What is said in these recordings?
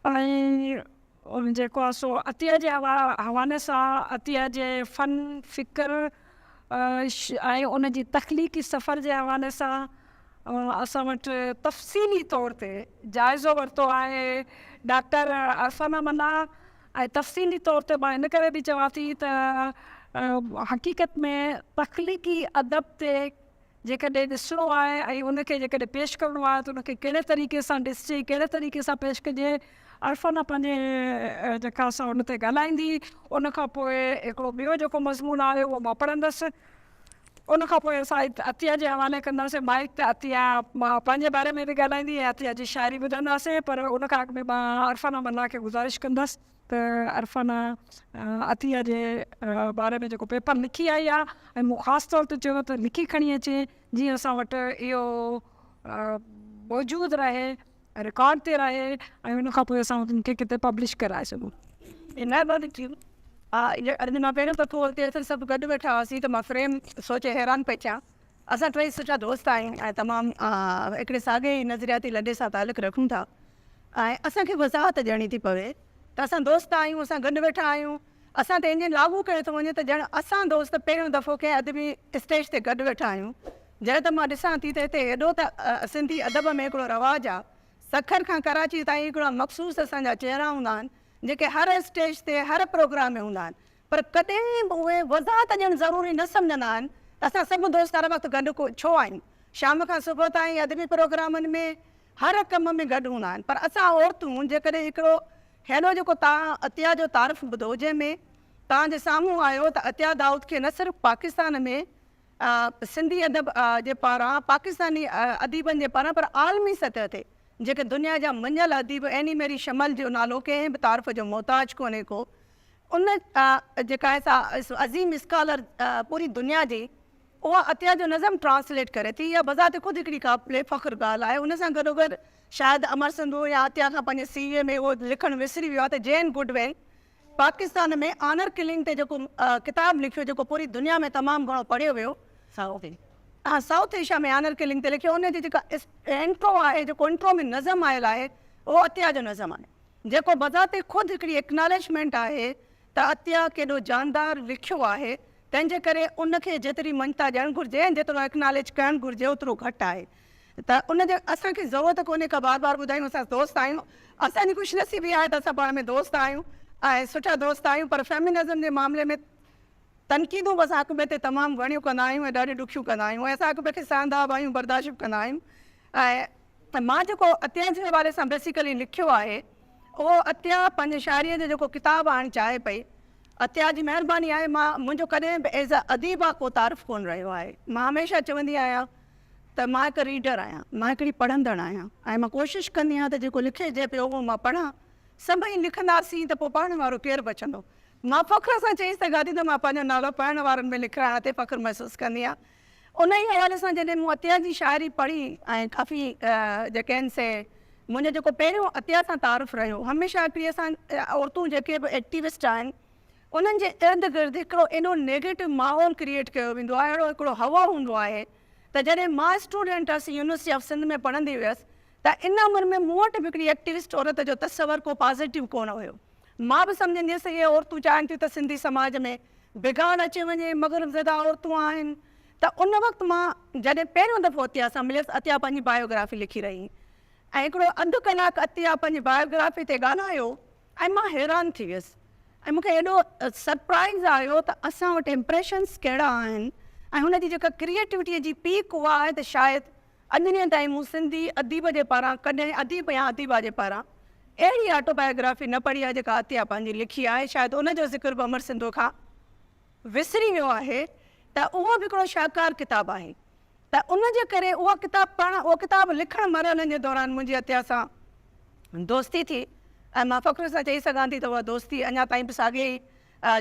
۽ جيڪو آهي سو عطيه جي حوالي سان عطيه جي فن، فڪر ۽ ان جي تخليقي سفر جي حوالي سان اسان وٽ تفصيلي طور تي جائزو ورتو آهي ڊاڪٽر عرفانه ملاح ۽ تفصيلي طور تي مان ان ڪري به چوان ٿي ته حقيقت ۾ تخليقي ادب تي جيڪڏهن ڏسڻو آهي ۽ ان کي جيڪڏهن پيش ڪرڻو آهي ته ان کي ڪهڙي طريقي سان ڏسجي ڪهڙي طريقي سان پيش ڪجي عرفانه پنهنجي جيڪا سا ان تي ڳالهائيندي ان کان پوء هڪڙو ٻيو جيڪو مضمون آهي اهو مان پڙهندس ان کان پوء اسان عطيه جي حوالي ڪنداسين مائيڪ ته عطيه پنهنجي باري ۾ به ڳالهائيندي ۽ عطيه جي شاعري ٻڌنداسين پر ان کان اڳ ۾ مان عرفانه ملاح کي گذارش ڪندس ته عرفانه عطيه جي باري ۾ جيڪو پيپر لکي آئي آهي ۽ مون خاص طور تي چيو ته لکي کڻي اچي جيئن اسان وٽ اهو موجود رهي رڪارڊ تي رهي ۽ ان کان پوء اسان ان کي ڪٿي پبلش ڪرائي سگهون. مهرباني ٿي. اڄ مان پهريون دفعو اتي اسان سڀ گڏ ويٺا هئاسين ته مان فريم سوچي حيران پئي ٿيان. اسان ٽئي سٺا دوست آهيون ۽ تمام هڪڙي ساڳئي ئي نظرياتي لڏي سان تعلق رکون ٿا ۽ اسان کي وضاحت ڏيڻي ٿي پوي ته اسان دوست آهيون، اسان گڏ ويٺا آهيون، اسان تي ائين لاڳو ڪيو ٿو وڃي ته ڄڻ اسان دوست پهريون دفعو ڪنهن ادبي اسٽيج تي گڏ ويٺا آهيون. جڏهن ته مان ڏسان ٿي ته هتي ايڏو ته سنڌي ادب ۾ هڪڙو رواج آ، سکر کان ڪراچي تائين هڪڙا مخصوص اسان جا چهرا هوندا آهن، جيڪي هر اسٽيج تي هر پروگرام ۾ هوندا آهن، پر ڪڏهن به اهي وضاحت ڏيڻ ضروري نه سمجهندا آهن ته اسان سڀ دوست هر وقت گڏ ڇو آهيون. شام کان صبح تائين ادبي پروگرامن ۾ هر ڪم ۾ گڏ هوندا آهن پر اسان عورتون جيڪڏهن هڪڙو هيڏو جيڪو تان عطيه جو تعارف ٻڌو جنهن ۾ توهان جي سامهون آيو ته عطيه دائود کي نه صرف پاڪستان ۾ سنڌي ادب جي پاران پاڪستاني اديبن جي پاران پر عالمي سطح تي جيڪي دنيا جا مڃيل اديب ايني ميري شمل جو نالو ڪنهن به تعارف جو محتاج ڪونهي ڪو ان جيڪا آهي سا عظيم اسڪالر پوري دنيا جي اها عطيه جو نظم ٽرانسليٽ ڪري ٿي اها بذات خود هڪڙي قابل فخر ڳالهه آهي ان سان گڏوگڏ شايد امر سنڌو يا عطيه کان پنهنجي سي وي ۾ اهو لکڻ وسري ويو آهي ته جين گڊوين پاڪستان ۾ آنر ڪلنگ تي جيڪو ڪتاب لکيو جيڪو پوري دنيا ۾ تمام گهڻو پڙهيو ويو سائوٿ ايشيا ۾ آنر ڪلنگ تي لکيو ان جي جيڪا انٽرو آهي جيڪو انٽرو ۾ نظم آيل آهي اهو عطيه جو نظم آهي جيڪو بذات خود هڪڙي اڪناليجمينٽ آهي ته عطيه ڪيڏو جاندار لکيو آهي، تنهن جي ڪري ان کي جيتري مڃتا ڏيڻ گهرجي ۽ جيترو اڪناليج ڪرڻ گهرجي اوترو گهٽ آهي ته ان جي اسان کي ضرورت ڪونهي ڪا بار بار ٻڌايون اسان دوست آهيون اسان جي خوش نصيبي آهي ته اسان پاڻ ۾ دوست آهيون ۽ سٺا دوست آهيون پر فيمنزم جي معاملي ۾ تنقيدون به اسان هڪ ٻئي تي تمام گهڻيون ڪندا آهيون ۽ ڏاڍيون ڏکيون ڪندا آهيون ۽ اسان هڪ ٻئي کي سهندا به آهيون برداشت به ڪندا آهيون ۽ ته مان جيڪو عطيه جي حوالي سان بيسيڪلي لکيو آهي اهو عطيه پنهنجي شاعريء جو جيڪو ڪتاب آڻڻ چاهي پئي عطيه جي مهرباني آهي مان منهنجو ڪڏهن به ايز ا اديبه ڪو تعارف ڪونه رهيو آهي مان هميشه چوندي آهيان ته مان هڪ ريڊر آهيان مان هڪڙي پڙهندڙ آهيان ۽ مان ڪوشش ڪندي آهيان ته جيڪو لکجي پيو اهو مان پڙهان سڀئي لکنداسين ته پوء پڙهڻ وارو ڪير بچندو مان فخر سان چئي سگهان ٿي ته مان پنهنجو نالو پڙهڻ وارن ۾ لکرائڻ تي فخر محسوس ڪندي آهيان انهيء حوالي سان جڏهن مون عطيه جي شاعري پڙهي ۽ ڪافي جيڪي آهن سي منهنجو جيڪو پهريون عطيه سان تعارف رهيو هميشه هڪڙي اسان عورتون جيڪي به ايڪٽيوسٽ آهن انهن جي ارد گرد هڪڙو ايڏو نيگيٽو ماحول ڪريئيٽ ڪيو ويندو آهي اهڙو هڪڙو هوا هوندو آهي ته جڏهن مان اسٽوڊنٽ هيس يونيورسٽي آف سنڌ ۾ پڙهندي هيس ته ان عمر ۾ مون وٽ به هڪڙي ايڪٽيوسٽ عورت جو تصور ڪو پازيٽو ڪونه هيو مان به سمجهندي هيس ته اهي عورتون چاهين ٿيون ته سنڌي سماج ۾ بگاڙ اچي وڃي، مغرب زده عورتون آهن ته ان وقت مان جڏهن پهريون دفعو عطيه سان مليس، عطيه پنهنجي بايوگرافي لکي رهي هئي ۽ هڪڙو اڌ ڪلاڪ عطيه پنهنجي بايوگرافي تي ڳالهايو ۽ مان حيران ٿي ويس ۽ مون کي ايڏو سرپرائز آيو ته اسان وٽ امپريشنس ڪهڙا آهن ۽ هن جي جيڪا ڪريئيٽوٽيء جي پيڪ اها آهي ته شايد اڄ ڏينهن تائين مون سنڌي اديب جي پاران ڪڏهن اديب يا اديبه جي پاران اهڙي آٽو بايوگرافي نه پڙهي آهي جيڪا عطيه پنهنجي لکي آهي شايد ان جو ذڪر به امر سنڌو کان وسري ويو آهي ته اهو به هڪڙو شاهڪار ڪتاب آهي ته ان جي ڪري اهو ڪتاب پڙهڻ اهو ڪتاب لکڻ مرحلن جي دوران منهنجي عطيه سان دوستي ٿي ۽ مان فخر سان چئي سگهان ٿي ته اها دوستي اڃا تائين به ساڳي ئي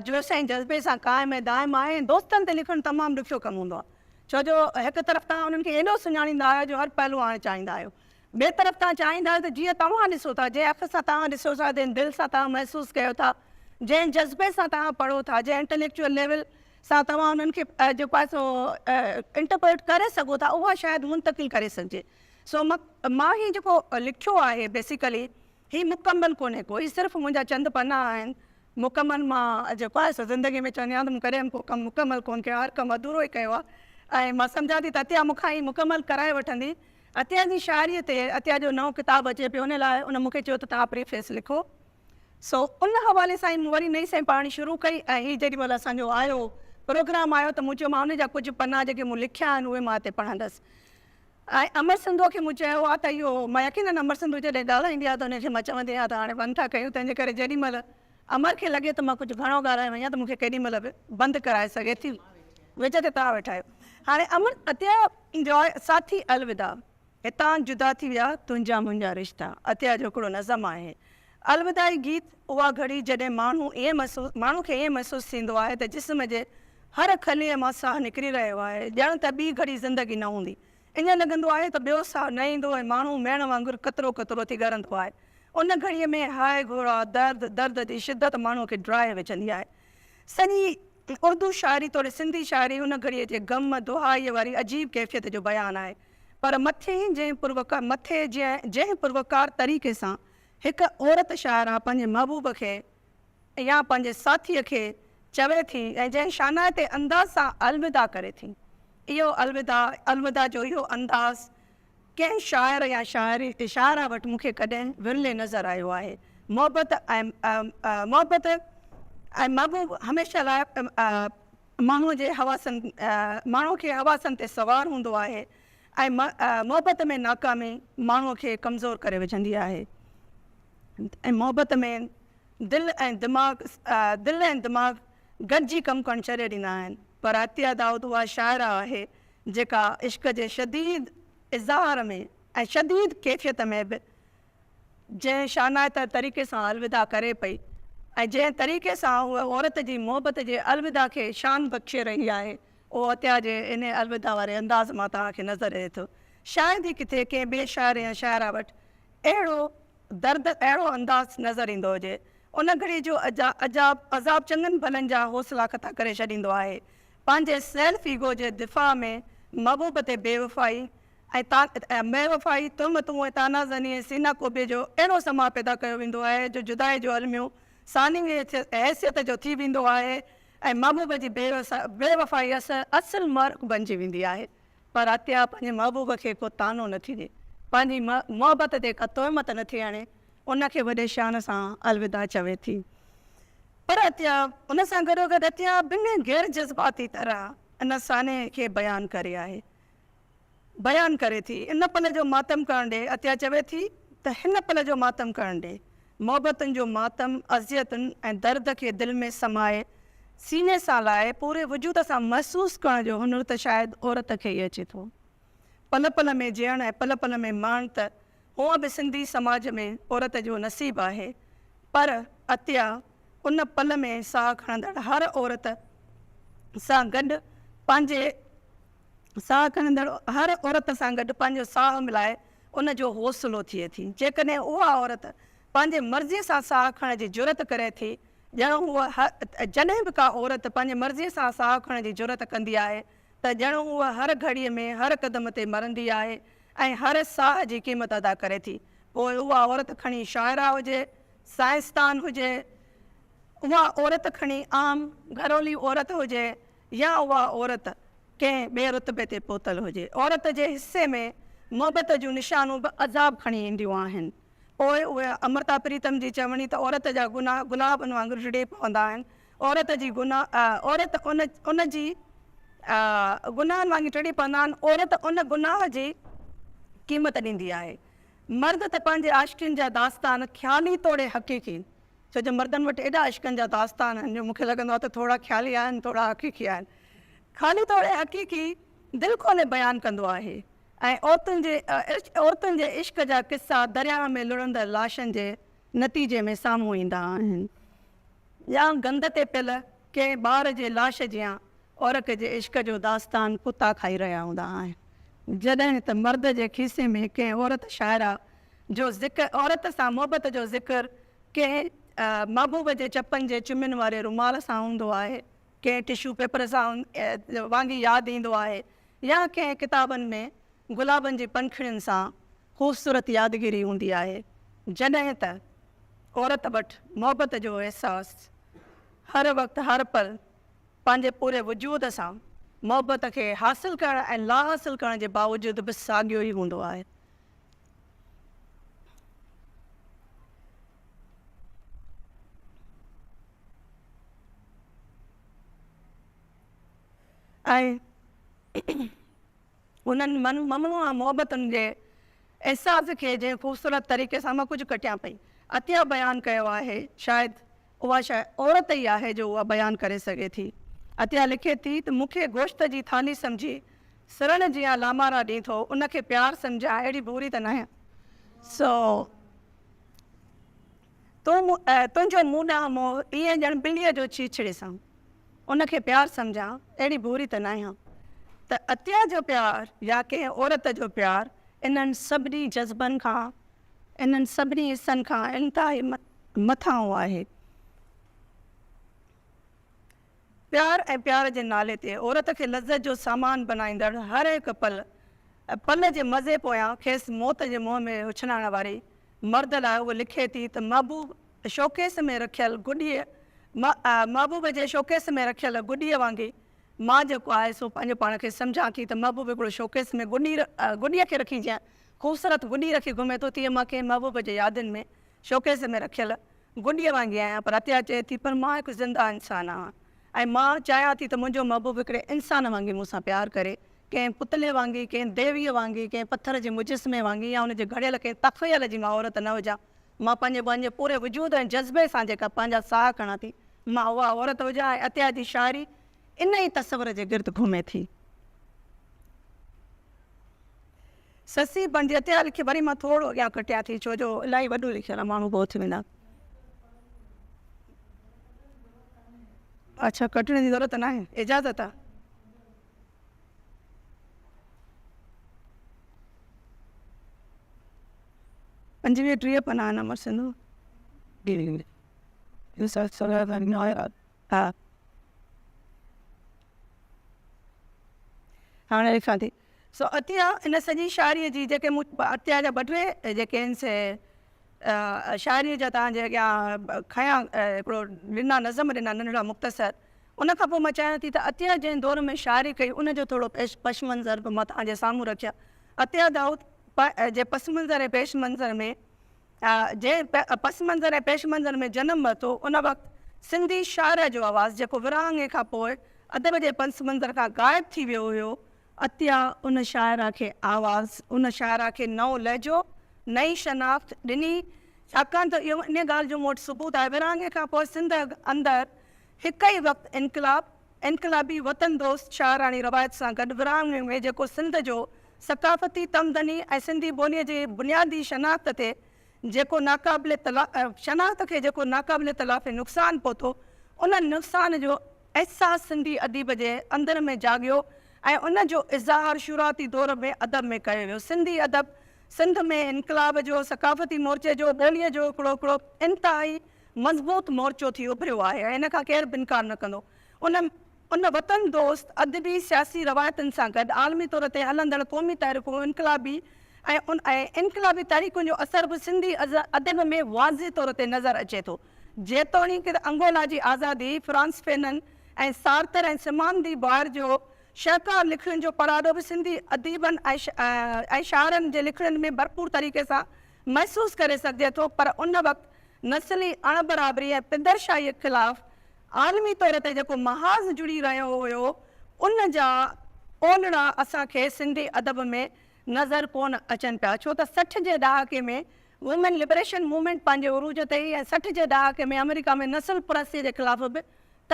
جوش ۽ جذبي سان قائم ۽ دائم آهي ۽ دوستن تي لکڻ تمام ڏکيو ڪم هوندو آهي ڇو جو هڪ طرف توهان انهن کي ايڏو سڃاڻيندا آهيو جو هر پهلو آڻڻ چاهيندا آهيو، ٻئي طرف توهان چاهيندا آهيو ته جيئن توهان ڏسو ٿا، جنهن اک سان توهان ڏسو ٿا، جنهن دل سان توهان محسوس ڪيو ٿا، جنهن جذبي سان توهان پڙهو ٿا، جنهن انٽليڪچوئل ليول سان توهان انهن کي جيڪو آهي سو انٽرپريٽ ڪري سگهو ٿا، اها شايد منتقل ڪري سگهجي. سو مان هي جيڪو لکيو آهي بيسيڪلي. هي مڪمل ڪونهي ڪو، هي صرف منهنجا چند پنا آهن. مڪمل مان جيڪو آهي سو زندگي ۾ چوندي آهيان ته مون ڪڏهن به ڪو ڪم مڪمل ڪونه ڪيو آهي، هر ڪم اڌورو ئي ڪيو آهي ۽ مان سمجهان ٿي ته عطيه مون کان هي مڪمل ڪرائي وٺندي. عطيه جي شاعريء تي عطيه جو نئون ڪتاب اچي پيو ان لاء ان مون کي چيو ته توهان پريفيس لکو. سو ان حوالي سان ئي مون وري نئين سئين پڙهڻ شروع ڪئي ۽ هي جيڏي مهل اسان جو آيو پروگرام آيو ته مون چيو مان ان جا ڪجهه پنا جيڪي مون لکيا آهن اهي مان هتي پڙهندس. ۽ امر سنڌوء کي مون چيو آهي ته اهو مان يقينن امر سنڌو جڏهن ڳالهائيندي آهي ته ان کي مان چوندي آهيان ته هاڻي بند ٿا ڪيون تنهن جي ڪري جيڏي مهل امر کي لڳي ته مان ڪجهه گهڻو ڳالهائي وڃان ته مون کي ڪيڏي مهل به بند ڪرائي سگهي ٿي. وچ تي توهان ويٺا آهيو. هاڻي امر عطيه جو آهي ساٿي الوداع هتان جدا ٿي ويا تنهنجا منهنجا رشتا عطيه جو هڪڙو نظم آهي. الوداعي گيت اها گهڙي جڏهن ماڻهو ائين محسوس ماڻهو کي ائين محسوس ٿيندو آهي ته جسم جي هر خليي مان ساهه نڪري رهيو آهي، ڄڻ ته ٻي گهڙي زندگي نه هوندي. ائين لڳندو آهي ته ٻيو ساهه نه ايندو ۽ ماڻهو ميڻ وانگر قطرو قطرو ٿي ڳرندو آهي. ان گهڙيء ۾ هاء گهوڙا، درد، درد جي شدت ماڻهوء کي ڊاهي وجهندي آهي. سڄي اردو شاعري توڙي سنڌي شاعري ان گهڙيء جي غم، دهائيء واري عجيب ڪيفيت جو بيان آهي. پر مٿي جنهن پروقار مٿي جنهن پروقار طريقي سان هڪ عورت شاعره پنهنجي محبوب کي يا پنهنجي ساٿيء کي چوي ٿي ۽ جنهن شانائتي انداز سان الوداع ڪري ٿي، اهو الوداع الوداع جو اهو انداز ڪنهن شاعر يا شاعره وٽ مون کي ڪڏهن ورلي نظر آيو آهي. محبت ۽ محبت ۽ محبوب هميشه لاء ماڻهوء جي حواسن ماڻهوء کي حواسن تي سوار هوندو آهي ۽ محبت ۾ ناڪامي ماڻهوء کي ڪمزور ڪري وجهندي آهي ۽ محبت ۾ دل ۽ دماغ دل ۽ دماغ گڏجي ڪم ڪرڻ ڇڏي ڏيندا آهن پر عطيه دائود اها شاعره آهي جيڪا عشق جي شديد اظهار ۾ ۽ شديد ڪيفيت ۾ به جنهن شانائتي طريقي سان الوداع ڪري پئي ۽ جنهن طريقي سان هوء عورت جي محبت جي الوداع کي شان بخشي رهي آهي، اهو عطيه جي انهي الوداع واري انداز مان توهان کي نظر اچي ٿو. شايد ئي ڪٿي ڪنهن ٻئي شاعر يا شاعره وٽ اهڙو درد، اهڙو انداز نظر ايندو هجي. ان گهڙيء جو عجاب عذاب چڱن ڀلن جا حوصلا خطا ڪري ڇڏيندو آهي. پنهنجي سيلف ايگو جي دفاع ۾ محبوب تي بيوفائي ۽ بيوفائي، تهمتون ۽ طعنا زني ۽ سينا ڪوبيء جو اهڙو سماء پيدا ڪيو ويندو آهي جو جدائيء جو الميو ثانوي حيثيت جو ٿي ويندو آهي ۽ محبوب جي بيوفائي اصل محرڪ بنجي ويندي آهي. پر عطيه پنهنجي محبوب کي ڪو طعنو نه ٿي ڏئي، پنهنجي محبت تي ڪا تهمت نه ٿي هڻي، ان کي وڏي شان سان الوداع چوي ٿي. پر عطيه ان سان گڏوگڏ عطيه بنهه غير جذباتي طرح ان سانحي کي بيان ڪري آهي. بيان ڪري ٿي. ان پل جو ماتم ڪرڻ ڏي. عطيه چوي ٿي ته هن پل جو ماتم ڪرڻ ڏي. محبتن جو ماتم اذيتن ۽ درد کي دل ۾ سمائي سيني سان لائي پوري وجود سان محسوس ڪرڻ جو هنر ته شايد عورت کي ئي اچي ٿو. پل پل ۾ جيئڻ ۽ پل پل ۾ مرڻ ته هونء به سنڌي سماج ۾ عورت جو نصيب آهي پر عطيه ان پل ۾ ساهه کڻندڙ هر عورت سان گڏ پنهنجي ساهه کڻندڙ هر عورت سان گڏ پنهنجو ساهه ملائي ان جو حوصلو ٿئي ٿي. جيڪڏهن اها عورت پنهنجي مرضيء سان ساهه کڻڻ جي جرئت ڪري ٿي، ڄڻ هوء جڏهن به ڪا عورت پنهنجي مرضيء سان ساهه کڻڻ جي جرئت ڪندي آهي ته ڄڻ هوء هر گهڙيء ۾ هر قدم تي مرندي آهي ۽ هر ساهه جي قيمت ادا ڪري ٿي. پوء اها عورت کڻي شاعره هجي، سائنسدان هجي، اها عورت کڻي عام گهرولي عورت هجي يا اها عورت ڪنهن ٻئي رتبي تي پهتل هجي. عورت جي حصي ۾ محبت جون نشانون به عذاب کڻي اينديون آهن. پوء اهي امرتا پريتم جي چوڻي ته عورت جا گناهه گلابن وانگر ٽڙي پوندا آهن. عورت جي گناهه عورت ان ان جي گناهن وانگي ٽڙي پوندا آهن. عورت ان گناهه جي قيمت ڏيندي آهي. مرد ته پنهنجي عاشقين جا داستان خيالي توڙي حقيقي ڇو جو مردن وٽ ايڏا عشقن جا داستان آهن جو مون کي لڳندو آهي ته ٿورا خيالي آهن ٿورا حقيقي آهن. خالي توڙي حقيقي دل کولي بيان ڪندو آهي ۽ عورتن جي عورتن جي عشق جا قصا درياهه ۾ لڙهندڙ لاشن جي نتيجي ۾ سامهون ايندا آهن يا گند تي پيل ڪنهن ٻار جي لاش جيان عورت جي عشق جو داستان ڪتا کائي رهيا هوندا آهن. جڏهن ته مرد جي کيسي ۾ ڪنهن عورت شاعره جو ذڪر عورت سان محبت جو ذڪر ڪنهن محبوب جي چپن جي چمين واري رومال سان هوندو آهي، ڪنهن ٽشو پيپر سان وانگي ياد ايندو آهي يا ڪنهن ڪتابن ۾ گلابن جي پنکڙين سان خوبصورت يادگيري هوندي آهي. جڏهن ته عورت وٽ محبت جو احساس هر وقت هر پل پنهنجي پوري وجود سان محبت کي حاصل ڪرڻ ۽ لاحاصل ڪرڻ جي باوجود به ساڳيو ئي هوندو آهي. ۽ انهن ممنوعه محبتن جي احساس کي جنهن خوبصورت طريقي سان مان ڪجهه ڪٽيان پئي عطيه بيان ڪيو آهي، شايد اها شيء عورت ئي آهي جو اها بيان ڪري سگهي ٿي. عطيه لکي ٿي ته مون کي گوشت جي ٿالهي سمجهي سرڻ جيان لامارا ڏين ٿو، ان کي پيار سمجهان اهڙي ڀوري ته ناهيان. سو تون تنهنجو مون ڏانهن موهه ائين ڄڻ ٻليء جو ڇيڇڙي سان. ان کي پيار سمجهان اهڙي ڀوري ته ناهيان. ته عطيه جو پيار يا ڪنهن عورت جو پيار انهن سڀني جذبن کان، انهن سڀني حصن کان انتهائي مٿانهون آهي. پيار ۽ پيار جي نالي تي عورت کي لذت جو سامان بنائيندڙ هر هڪ پل پل جي مزي پويان کيس موت جي منهن ۾ اڇلائڻ واري مرد لاء هوء لکي ٿي ته محبوب شوڪيس ۾ رکيل گڏيء محبوب جي شوڪيس ۾ رکيل گڏيء وانگي مان جيڪو آهي سو پنهنجو پاڻ کي سمجهان ٿي ته محبوب هڪڙو شوڪيس ۾ گڏي گڏيء کي رکي جيئن خوبصورت گڏي رکي گهمي ٿو تيئن مان ڪنهن محبوب جي يادن ۾ شوڪيس ۾ رکيل گڏيء وانگي آهيان پر عطيه چئي ٿي پر مان هڪ زنده انسان آهيان ۽ مان چاهيان ٿي ته منهنجو محبوب هڪڙي انسان وانگي مون سان پيار ڪري ڪنهن پتلي وانگي، ڪنهن ديويء وانگي، ڪنهن پٿر جي مجسمي وانگي يا ان جي گهڙيل ڪنهن تخيل جي مان عورت نه هجان. مان پنهنجي پنهنجي پوري وجود ۽ جذبي سان جيڪا پنهنجا ساهه کڻان ٿي، مان اها عورت هجان ۽ عطيه جي شاعري ان ئي تصور جي گرد گهمي ٿي. سسي بڻجي عطيه لکي وري مان ٿورو اڳيان ڪٽيان ٿي ڇو جو الاهي وڏو لکيل آهي ماڻهو بور ٿي ويندا. اڇا ڪٽڻ جي ضرورت ناهي اجازت آهي. 25 30 پنا آهن امر سنڌو ها هاڻي لکان ٿي سو عطيه ان سڄي شاعريء جي جيڪي مون عطيه جا ٻه ٽي جيڪي آهن سي شاعريء جا توهان جي اڳيان کنيا هڪڙو ڏنا نظم ڏنا ننڍڙا مختصر ان کان پوء مان چاهيان ٿي ته عطيه جنهن دور ۾ شاعري ڪئي ان جو ٿورو پيش پش منظر به مان توهان جي سامهون رکيان. عطيه دائود جي پس منظر ۽ پيش منظر ۾ جنهن پس منظر ۽ پيش منظر ۾ جنم ورتو ان وقت سنڌي شاعره جو آواز جيڪو ورهاڱي کان پوء ادب جي پس منظر کان غائب ٿي ويو هيو عطيه ان شاعره کي آواز ان شاعره کي نئون لهجو نئين شناخت ڏني ڇاڪاڻ ته اهو ان ڳالهه جو مون وٽ ثبوت آهي ورهاڱي کان پوء سنڌ اندر هڪ ئي وقت انقلاب، انقلابي وطن دوست شاعراڻي روايت سان گڏ ورهاڱي ۾ جيڪو سنڌ جو ثقافتي، تمدني ۽ سنڌي ٻوليء جي بنيادي شناخت تي جيڪو ناقابل شناخت کي جيڪو ناقابل تلافي نقصان پهتو، ان نقصان جو احساس سنڌي اديب جي اندر ۾ جاڳيو ۽ ان جو اظهار شروعاتي دور ۾ ادب ۾ ڪيو ويو. سنڌي ادب سنڌ ۾ انقلاب جو، ثقافتي مورچي جو، ٻوليء جو هڪڙو هڪڙو انتهائي مضبوط مورچو ٿي اڀريو آهي ۽ ان کان ڪير به انڪار نه ڪندو. ان ان وطن دوست ادبي سياسي روايتن سان گڏ عالمي طور تي هلندڙ قومي تحريڪون انقلابي ۽ ان ۽ انقلابي تحريڪن جو اثر به سنڌي ادب ۾ واضح طور تي نظر اچي ٿو. جيتوڻيڪ انگولا جي آزادي، فرانس فينن ۽ سارتر ۽ سمان the بوائر جو شهڪار لکڻين جو پڙاڏو به سنڌي اديبن ۽ شاعرن جي لکڻين ۾ ڀرپور طريقي سان محسوس ڪري سگهجي ٿو پر ان وقت نسلي اڻبرابري ۽ پدرشاهيء خلاف عالمي طور تي جيڪو محاذ جڙي رهيو هيو، ان جا اولڙا اسان کي سنڌي ادب ۾ نظر ڪونه اچن پيا، ڇو ته 60 جي ڏهاڪي ۾ وومين لبريشن موومينٽ پنهنجي عروج تي هئي ۽ 60 جي ڏهاڪي ۾ آمريڪا ۾ نسل پرستيء جي خلاف به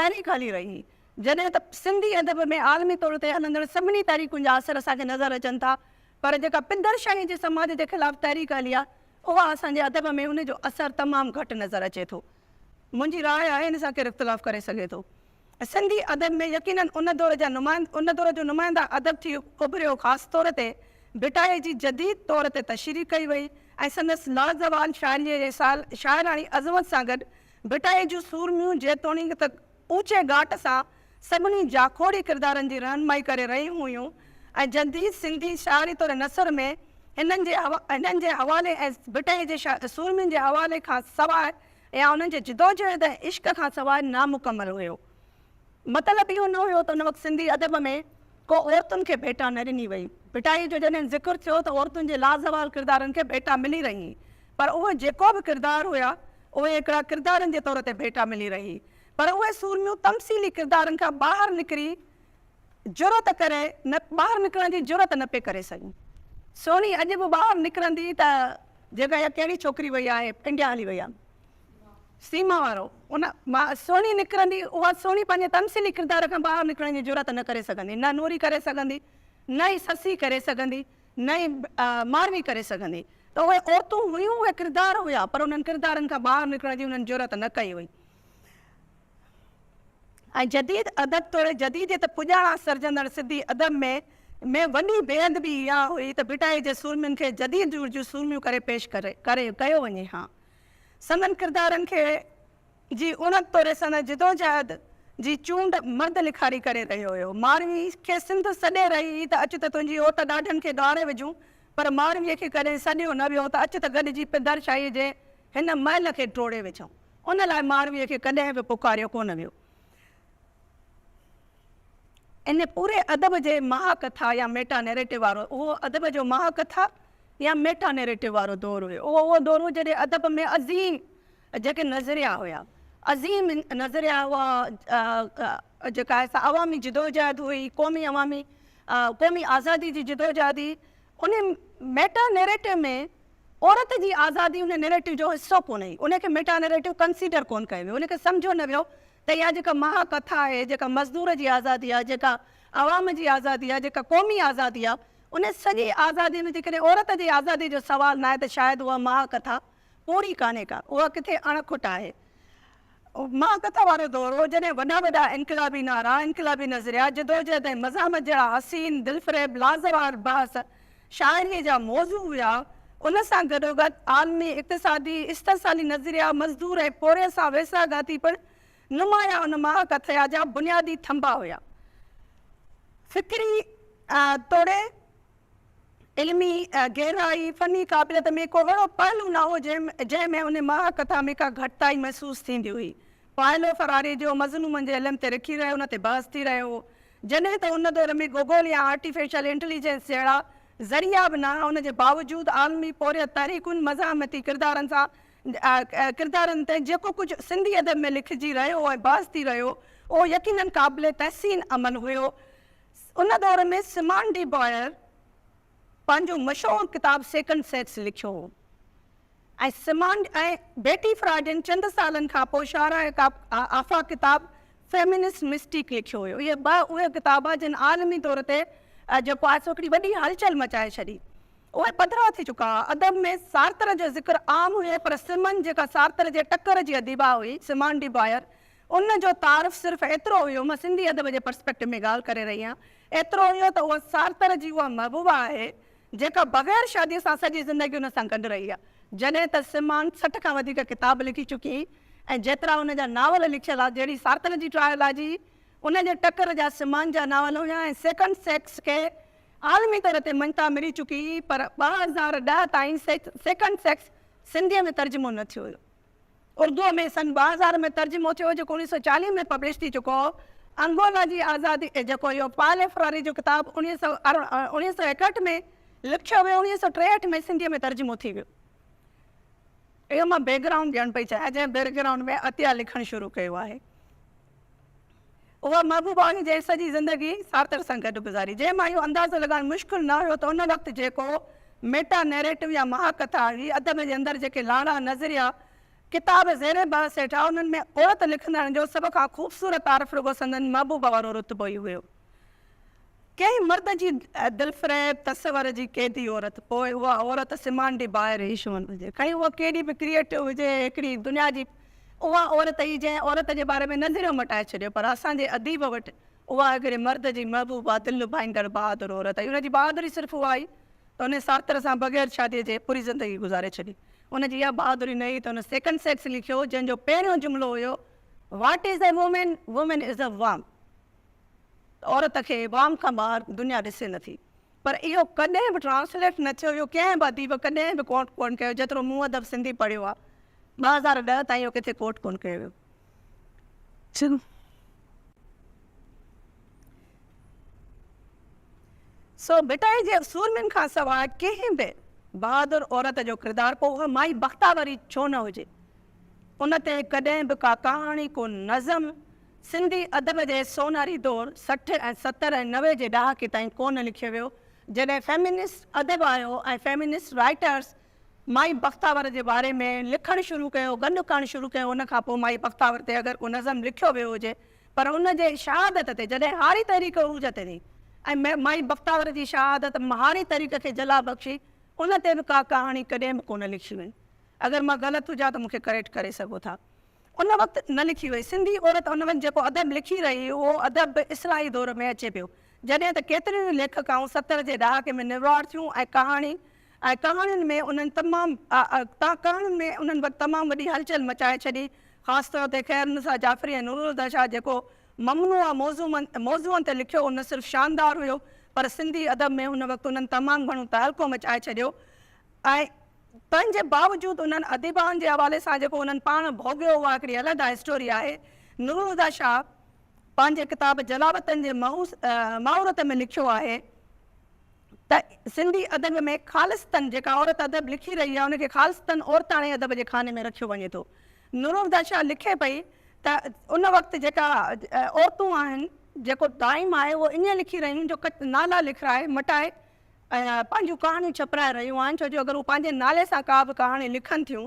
تحريڪ هلي رهي هئي، جڏهن ته سنڌي ادب ۾ عالمي طور تي هلندڙ سڀني تحريڪن جا اثر اسان کي نظر اچن ٿا، پر جيڪا پدرشاهيء جي سماج جي خلاف تحريڪ هلي آهي، اها اسان جي ادب ۾ ان جو اثر تمام گهٽ نظر اچي ٿو. منهنجي راء آهي ان سان ڪير اختلاف ڪري سگهي ٿو. سنڌي ادب ۾ يقيناً ان دور جا نمائند ان دور جو نمائنده ادب ٿي اڀريو خاص طور تي ڀٽائي جي جديد طور تي تشريح ڪئي وئي ۽ سندس لازوال شاعريء جي شاعراڻي عظمت سان گڏ ڀٽائي جون سورميون جيتوڻيڪ ته اوچي ڳاٽ سان سڀني جاکوڙي ڪردارن جي رهنمائي ڪري رهيون هيون ۽ جديد سنڌي شاعري توڙي نثر ۾ هنن جي هنن جي حوالي ۽ ڀٽائي جي سورمين جي حوالي کان سواء يا انهن جي جدوجهد ۽ عشق کان سواء نامڪمل هيو. مطلب اهو نه هيو ته ان وقت سنڌي ادب ۾ ڪو عورتن کي ڀيٽا نه ڏني وئي. ڀٽائيء جو جڏهن ذڪر ٿيو ته عورتن جي لازوال ڪردارن کي ڀيٽا ملي رهي پر اهي جيڪو به ڪردار هيا اهي هڪڙا ڪردارن جي طور تي ڀيٽا ملي رهي پر اهي سورميون تمثيلي ڪردارن کان ٻاهر نڪري جرئت ڪري نه ٻاهر نڪرڻ جي جرئت نه پئي ڪري سگهيون. سهڻي اڄ به ٻاهر نڪرندي ته جيڪا اها ڪهڙي ڇوڪري وئي آهي انڊيا هلي وئي آهي سيما وارو ان مان سهڻي نڪرندي اها سهڻي پنهنجي تمثيلي ڪردار کان ٻاهر نڪرڻ جي جرئت نه ڪري سگهندي نه نوري ڪري سگهندي نه ئي سسي ڪري سگهندي نه ئي ماروي ڪري سگهندي ته اهي عورتون هيون اهي ڪردار هيا پر انهن ڪردارن کان ٻاهر نڪرڻ جي انهن جرئت نه ڪئي هئي. ۽ جديد ادب توڙي جديديت پڄاڻان سرجندڙ سنڌي ادب ۾ ۾ وڏي بي ادبي اها هئي ته ڀٽائي جي سورمين کي جديد دور جون سورميون ڪري پيش ڪري ڪري ڪيو وڃي ها. سندن ڪردارن کي جي اڻت توڙي سندن جدوجهد جي چونڊ مرد لکاري ڪري رهيو هيو. ماروي کي سنڌ سڏي رهي هئي ته اچ ته تنهنجي اوٽ ڏاڍن کي ڳاري وجهون پر مارويء کي ڪڏهن سڏيو نه ويو ته اچ ته گڏجي پدرشاهيء جي هن محل کي ٽوڙي وجهون. ان لاء مارويء کي ڪڏهن به پڪاريو ڪونه ويو. ان پوري ادب جي مها ڪٿا يا ميٽا نيريٽو وارو اهو ادب جو مها ڪٿا يا ميٽا نيريٽو وارو دور هيو. اهو اهو دور هو جڏهن ادب ۾ عظيم جيڪي نظريا هيا، عظيم نظريا هئا، جيڪا آهي سا عوامي جدوجهد هئي، قومي عوامي قومي آزادي جي جدوجهد هئي. ان ميٽا نيريٽو ۾ عورت جي آزادي ان نيريٽو جو حصو ڪونه هئي، ان کي ميٽا نيريٽو ڪنسيڊر ڪونه ڪيو ويو، ان کي سمجهيو نه ويو ته اها جيڪا مها ڪٿا آهي، جيڪا مزدور جي آزادي آهي، جيڪا عوام جي آزادي آهي، جيڪا قومي آزادي آهي، ان سڄي آزادي ۾ جيڪڏهن عورت جي آزادي جو سوال ناهي ته شايد اها مها ڪٿا پوري ڪانهي ڪا، اها ڪٿي اڻ کٽ آهي. مها ڪٿا وارو دور هو، جڏهن وڏا وڏا انقلابي نعرا، انقلابي نظريا، جدوجهد ۽ مزاحمت جهڙا حسين، دلفريب، لازوال بحث شاعريء جا موضوع هيا، ان سان گڏوگڏ عالمي اقتصادي استحصالي نظريا، مزدور ۽ پورهيت سان ويساهه گهاتي پڻ نمايان ان مها ڪٿيا جا بنيادي ٿنڀا هيا. فڪري توڙي علمي گهرائي، فني قابليت ۾ ڪو اهڙو پهلو نه هو، جنهن ۾ ان مها ڪٿا ۾ ڪا گهٽتائي محسوس ٿيندي هئي. پائلو فراري جو مظلومن جي علم تي رکي رهيو ان تي بحث ٿي رهيو هو. جڏهن ته ان دور ۾ گوگول يا آرٽيفيشل انٽيليجنس جهڙا ذريعا به نه ها، ان جي باوجود عالمي پورهيت تحريڪن، مزاحمتي ڪردارن سان ڪردارن تي جيڪو ڪجهه سنڌي ادب ۾ لکجي رهيو هو ۽ بحث ٿي رهيو هو، اهو يقينن قابل تحسين عمل هيو. ان دور ۾ سمان ڊي بوائر پنهنجو مشهور ڪتاب سيڪنڊ سيڪس لکيو هو. ۽ سمانڊ ۽ بيٽي فراڊين چند سالن کان پوء شارع آفاق ڪتاب فيمنسٽ مسٽيڪ لکيو هيو. اهي ٻه اهي ڪتاب هئا جن عالمي طور تي جيڪو آهي سو هڪڙي وڏي هلچل مچائي ڇڏي. اهي پڌرا ٿي چڪا هئا. ادب ۾ سارتر جو ذڪر عام هيو پر سمن جيڪا سارتر جي ٽڪر جي اديبا هئي، سمان ڊي بوائر، ان جو تعارف صرف ايترو هيو، مان سنڌي ادب جي پرسپيڪٽو ۾ ڳالهه ڪري رهي آهيان، ايترو هيو ته اها سارتر جي اها محبوبا آهي جيڪا بغير شادي سان سڄي زندگي ان سان گڏ رهي آهي. جڏهن ته سمان 60 کان وڌيڪ ڪتاب لکي چڪي هئي ۽ جيترا ان جا ناول لکيل ها جهڙي سارتر جي ٽرائلاجي ان جي ٽڪر جا سمان جا ناول هيا ۽ سيڪنڊ سيڪس کي عالمي طور تي مڃتا ملي چڪي هئي پر 2010 تائين سيڪنڊ سيڪس سنڌيء ۾ ترجمو نه ٿيو هيو. اردوء ۾ سن 2000 ۾ ترجمو ٿيو جيڪو 1940 ۾ پبلش ٿي چڪو هو. انگولا جي آزادي جيڪو اهو پال فراري جو ڪتاب 1961 ۾ لکيو ويو 1963 ۾ سنڌيء ۾ ترجمو ٿي ويو. اهو مان بيڪ گرائونڊ ڏيڻ پئي چاهيان جنهن بيڪ گرائونڊ ۾ عطيه لکڻ شروع ڪيو آهي. اها محبوبا هئي جنهن سڄي زندگي سارتر سان گڏ گذاري، جنهن مان اهو اندازو لڳائڻ مشڪل نه هيو ته ان وقت جيڪو ميٽا نيريٽو يا مها ڪٿا هئي، ادب جي اندر جيڪي لاڙا، نظريا، ڪتاب زير بحث هيٺ آيا، انهن ۾ عورت لکندڙن جو سڀ کان خوبصورت تعارف رڳو سندن محبوبا وارو رتبو ئي هيو. ڪنهن مرد جي دلفريب تصور جي قيدي عورت، پوء اها عورت سمان ڊي بائر ئي ڇو نه هجي، کڻي اها ڪيڏي به ڪريئيٽو هجي، هڪڙي دنيا جي اها عورت ئي جنهن عورت جي باري ۾ نظريو مٽائي ڇڏيو، پر اسان جي اديب وٽ اها هڪڙي مرد جي محبوبه دل لڀائيندڙ بهادر عورت هئي. ان جي بهادري صرف اها هئي ته ان سارتر سان بغير شاديء جي پوري زندگي گذاري ڇڏي. ان جي اها بهادري نه هئي ته ان سيڪنڊ سيڪس لکيو، جنهن جو پهريون جملو هيو، What is a woman? Woman is a worm. عورت کي وام کان ٻاهر دنيا ڏسي نٿي. پر اهو ڪڏهن به ٽرانسليٽ نه ٿيو، اهو ڪنهن به اديب ڪڏهن به ڪوٽ ڪونه ڪيو، جيترو مون ادب سنڌي پڙهيو آهي 2010 تائين اهو ڪٿي ڪوٽ ڪونه ڪيو ويو. سو ڀٽائي جي سورمين کان سواء ڪنهن به بهادر عورت جو ڪردار پوء اها مائي بختاور ئي ڇو نه هجي، ان تي ڪڏهن به ڪا ڪهاڻي، ڪو نظم سنڌي ادب جي سونهري دور 60 ۽ 70 ۽ 90 جي ڏهاڪي تائين ڪو نه لکيو ويو، جڏهن فيمينسٽ ادب آيو ۽ فيمينسٽ رائيٽرس مائي بختاور جي باري ۾ لکڻ شروع ڪيو، گڏ ڪرڻ شروع ڪيو، ان کان پوء مائي بختاور تي اگر ڪو نظم لکيو ويو هجي پر ان جي شهادت تي جڏهن هاري تحريڪ عروج تي هئي ۽ مائي بختاور جي شهادت هاري تحريڪ کي جلا بخشي، ان تي به ڪا ڪهاڻي ڪڏهن به ڪونه لکي وئي. اگر مان غلط هجان ته مون کي ڪريڪٽ ڪري سگهو ٿا. ان وقت نه لکي وئي. سنڌي عورت ان وقت جيڪو ادب لکي رهي هئي، اهو ادب به اصلاحي دور ۾ اچي پيو. جڏهن ته ڪيتريون ئي ليکڪائون 70 جي ڏهاڪي ۾ نروار ٿيون ۽ ڪهاڻي ۽ ڪهاڻين ۾ انهن تمام ڪهاڻين ۾ انهن وقت تمام وڏي هلچل مچائي ڇڏي. خاص طور تي خيرالنساء جعفري ۽ نورالهديٰ شاهه جيڪو ممنوعه موضوعن تي لکيو اهو نه صرف شاندار هيو پر سنڌي ادب ۾ ان وقت انهن تمام گهڻو تهلڪو مچائي ڇڏيو ۽ تنهن جي باوجود انهن اديبائن جي حوالي سان جيڪو انهن پاڻ ڀوڳيو اها هڪڙي علحده اسٽوري آهي. نورالهديٰ شاهه پنهنجي ڪتاب جلاوطن جي مهورت ۾ لکيو آهي ته سنڌي ادب ۾ خالصتاً جيڪا عورت ادب لکي رهي آهي ان کي خالصتاً عورتاڻي ادب جي خاني ۾ رکيو وڃي ٿو. نورالهديٰ شاهه لکي پئي ته ان وقت جيڪا عورتون آهن جيڪو ٽائيم آهي اهو ائين لکي رهيون جو نالا لکرائي مٽائي ۽ پنهنجون ڪهاڻيون ڇپرائي رهيون آهن ڇو جو اگر هو پنهنجي نالي سان ڪا به ڪهاڻي لکن ٿيون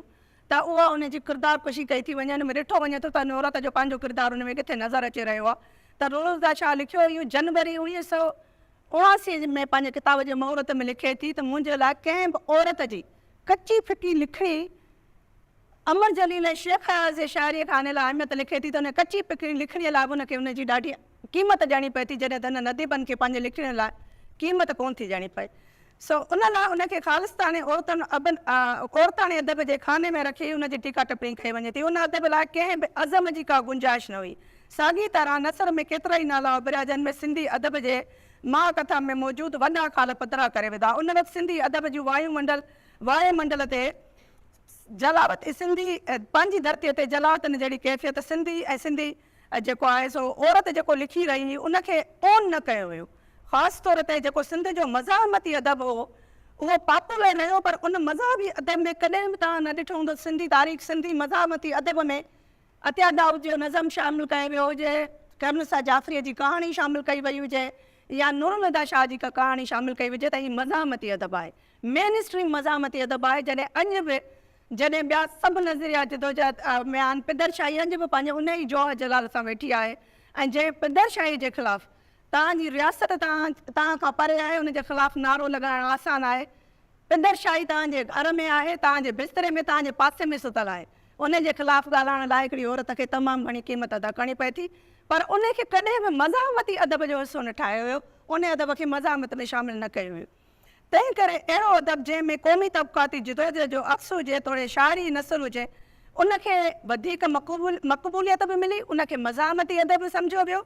ته اها ان جي ڪردار ڪشي ڪئي ٿي وڃي ان ۾ ڏٺو وڃي ٿو ته ان عورت جو پنهنجو ڪردار ان ۾ ڪٿي نظر اچي رهيو آهي ته نورالهديٰ شاهه لکيو اهو جنوري 1979 ۾ پنهنجي ڪتاب جي مهورت ۾ لکي ٿي ته منهنجي لاء ڪنهن به عورت جي ڪچي ڦڪي لکڻي امر جليل ۽ شيخ اياز جي شاعريء کان ان لاء اهميت لکي ٿي ته ان ڪچي پڪڙي لکڻيء لاء به ان کي ان جي ڏاڍي قيمت ڏيڻي پئي ٿي جڏهن ته انهن اديبن کي پنهنجي لکڻين لاء قيمت ڪونه ٿي ڏيڻي پئي. سو ان لاء ان کي خالصتاڻي عورتن عورتاڻي ادب جي خاني ۾ رکي ان جي ٽيڪا ٽپڻي ڪئي وڃي ٿي. ان ادب لاء ڪنهن به ازم جي ڪا گنجائش نه هئي. ساڳي طرح نثر ۾ ڪيترائي نالا اڀريا جن ۾ سنڌي ادب جي مها ڪٿا ۾ موجود وڏا خال پڌرا ڪري وڌا. ان وقت سنڌي ادب جون وايون منڊل وايو منڊل تي جلاوطني سنڌي پنهنجي ڌرتيء تي جلاوطن جهڙي ڪيفيت سنڌي ۽ سنڌي جيڪو آهي سو عورت جيڪو لکي رهي هئي ان کي اون نه ڪيو ويو. خاص طور تي جيڪو سنڌ جو مزاحمتي ادب هو اهو پاپولر رهيو پر ان مذهبي ادب ۾ ڪڏهن به توهان نه ڏٺو هوندو سنڌي تاريخ سنڌي مزاحمتي ادب ۾ عطيه دائود جو نظم شامل ڪيو ويو هجي، خيرالنساء جعفريء جي ڪهاڻي شامل ڪئي وئي هجي يا نورالهديٰ شاهه جي ڪا ڪهاڻي شامل ڪئي هجي ته هي مزاحمتي ادب آهي. مين اسٽريم مزاحمتي ادب آهي جڏهن اڄ به جڏهن ٻيا سڀ نظريا جدوجهد ۾ آهن پدرشاهي اڄ به پنهنجي ان ئي جوهر جلال سان ويٺي آهي ۽ جنهن پدرشاهي جي خلاف توهان جي رياست توهان توهان کان پري آهي ان جي خلاف نعرو لڳائڻ آسان آهي پدرشاهي توهان جي گهر ۾ آهي توهان جي بستري ۾ توهان جي پاسي ۾ ستل آهي ان جي خلاف ڳالهائڻ لاء هڪڙي عورت کي تمام گهڻي قيمت ادا ڪرڻي پئي ٿي پر ان کي ڪڏهن به مزاحمتي ادب جو حصو نه ٺاهيو ويو ان ادب کي مزاحمت ۾ شامل نه ڪيو ويو. تنهن ڪري اهڙو ادب جنهن ۾ قومي طبقاتي جدوجهد جو عڪس هجي توڙي شاعري نثر هجي، ان کي وڌيڪ مقبوليت به ملي، ان کي مزاحمتي ادب به سمجهيو ويو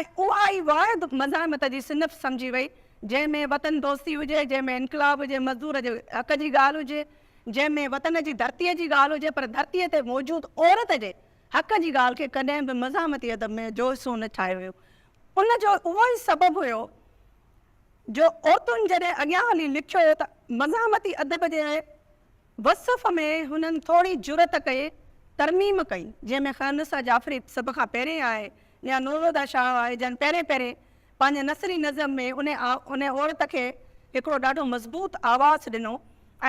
۽ اها ئي واحد مزاحمت جي صنف سمجهي وئي، جنهن ۾ وطن دوستي هجي، جنهن ۾ انقلاب هجي، مزدور جي حق جي ڳالهه هجي، جنهن ۾ وطن جي ڌرتيء جي ڳالهه هجي، پر ڌرتيء تي موجود عورت جي حق جي ڳالهه کي ڪڏهن به مزاحمتي ادب ۾ جو حصو نه ٺاهيو ويو. ان جو اهو ئي سبب هيو جو عورتن جڏهن اڳيان هلي لکيو ته مزاحمتي ادب جي وصف ۾ هنن ٿوري جرئت ڪئي، ترميم ڪئي، جنهن ۾ خيرالنساء جعفري سڀ کان پهرين آهي يا نورالهديٰ شاهه آهي جن پهرين پهرين پنهنجي نثري نظم ۾ ان عورت کي هڪڙو ڏاڍو مضبوط آواز ڏنو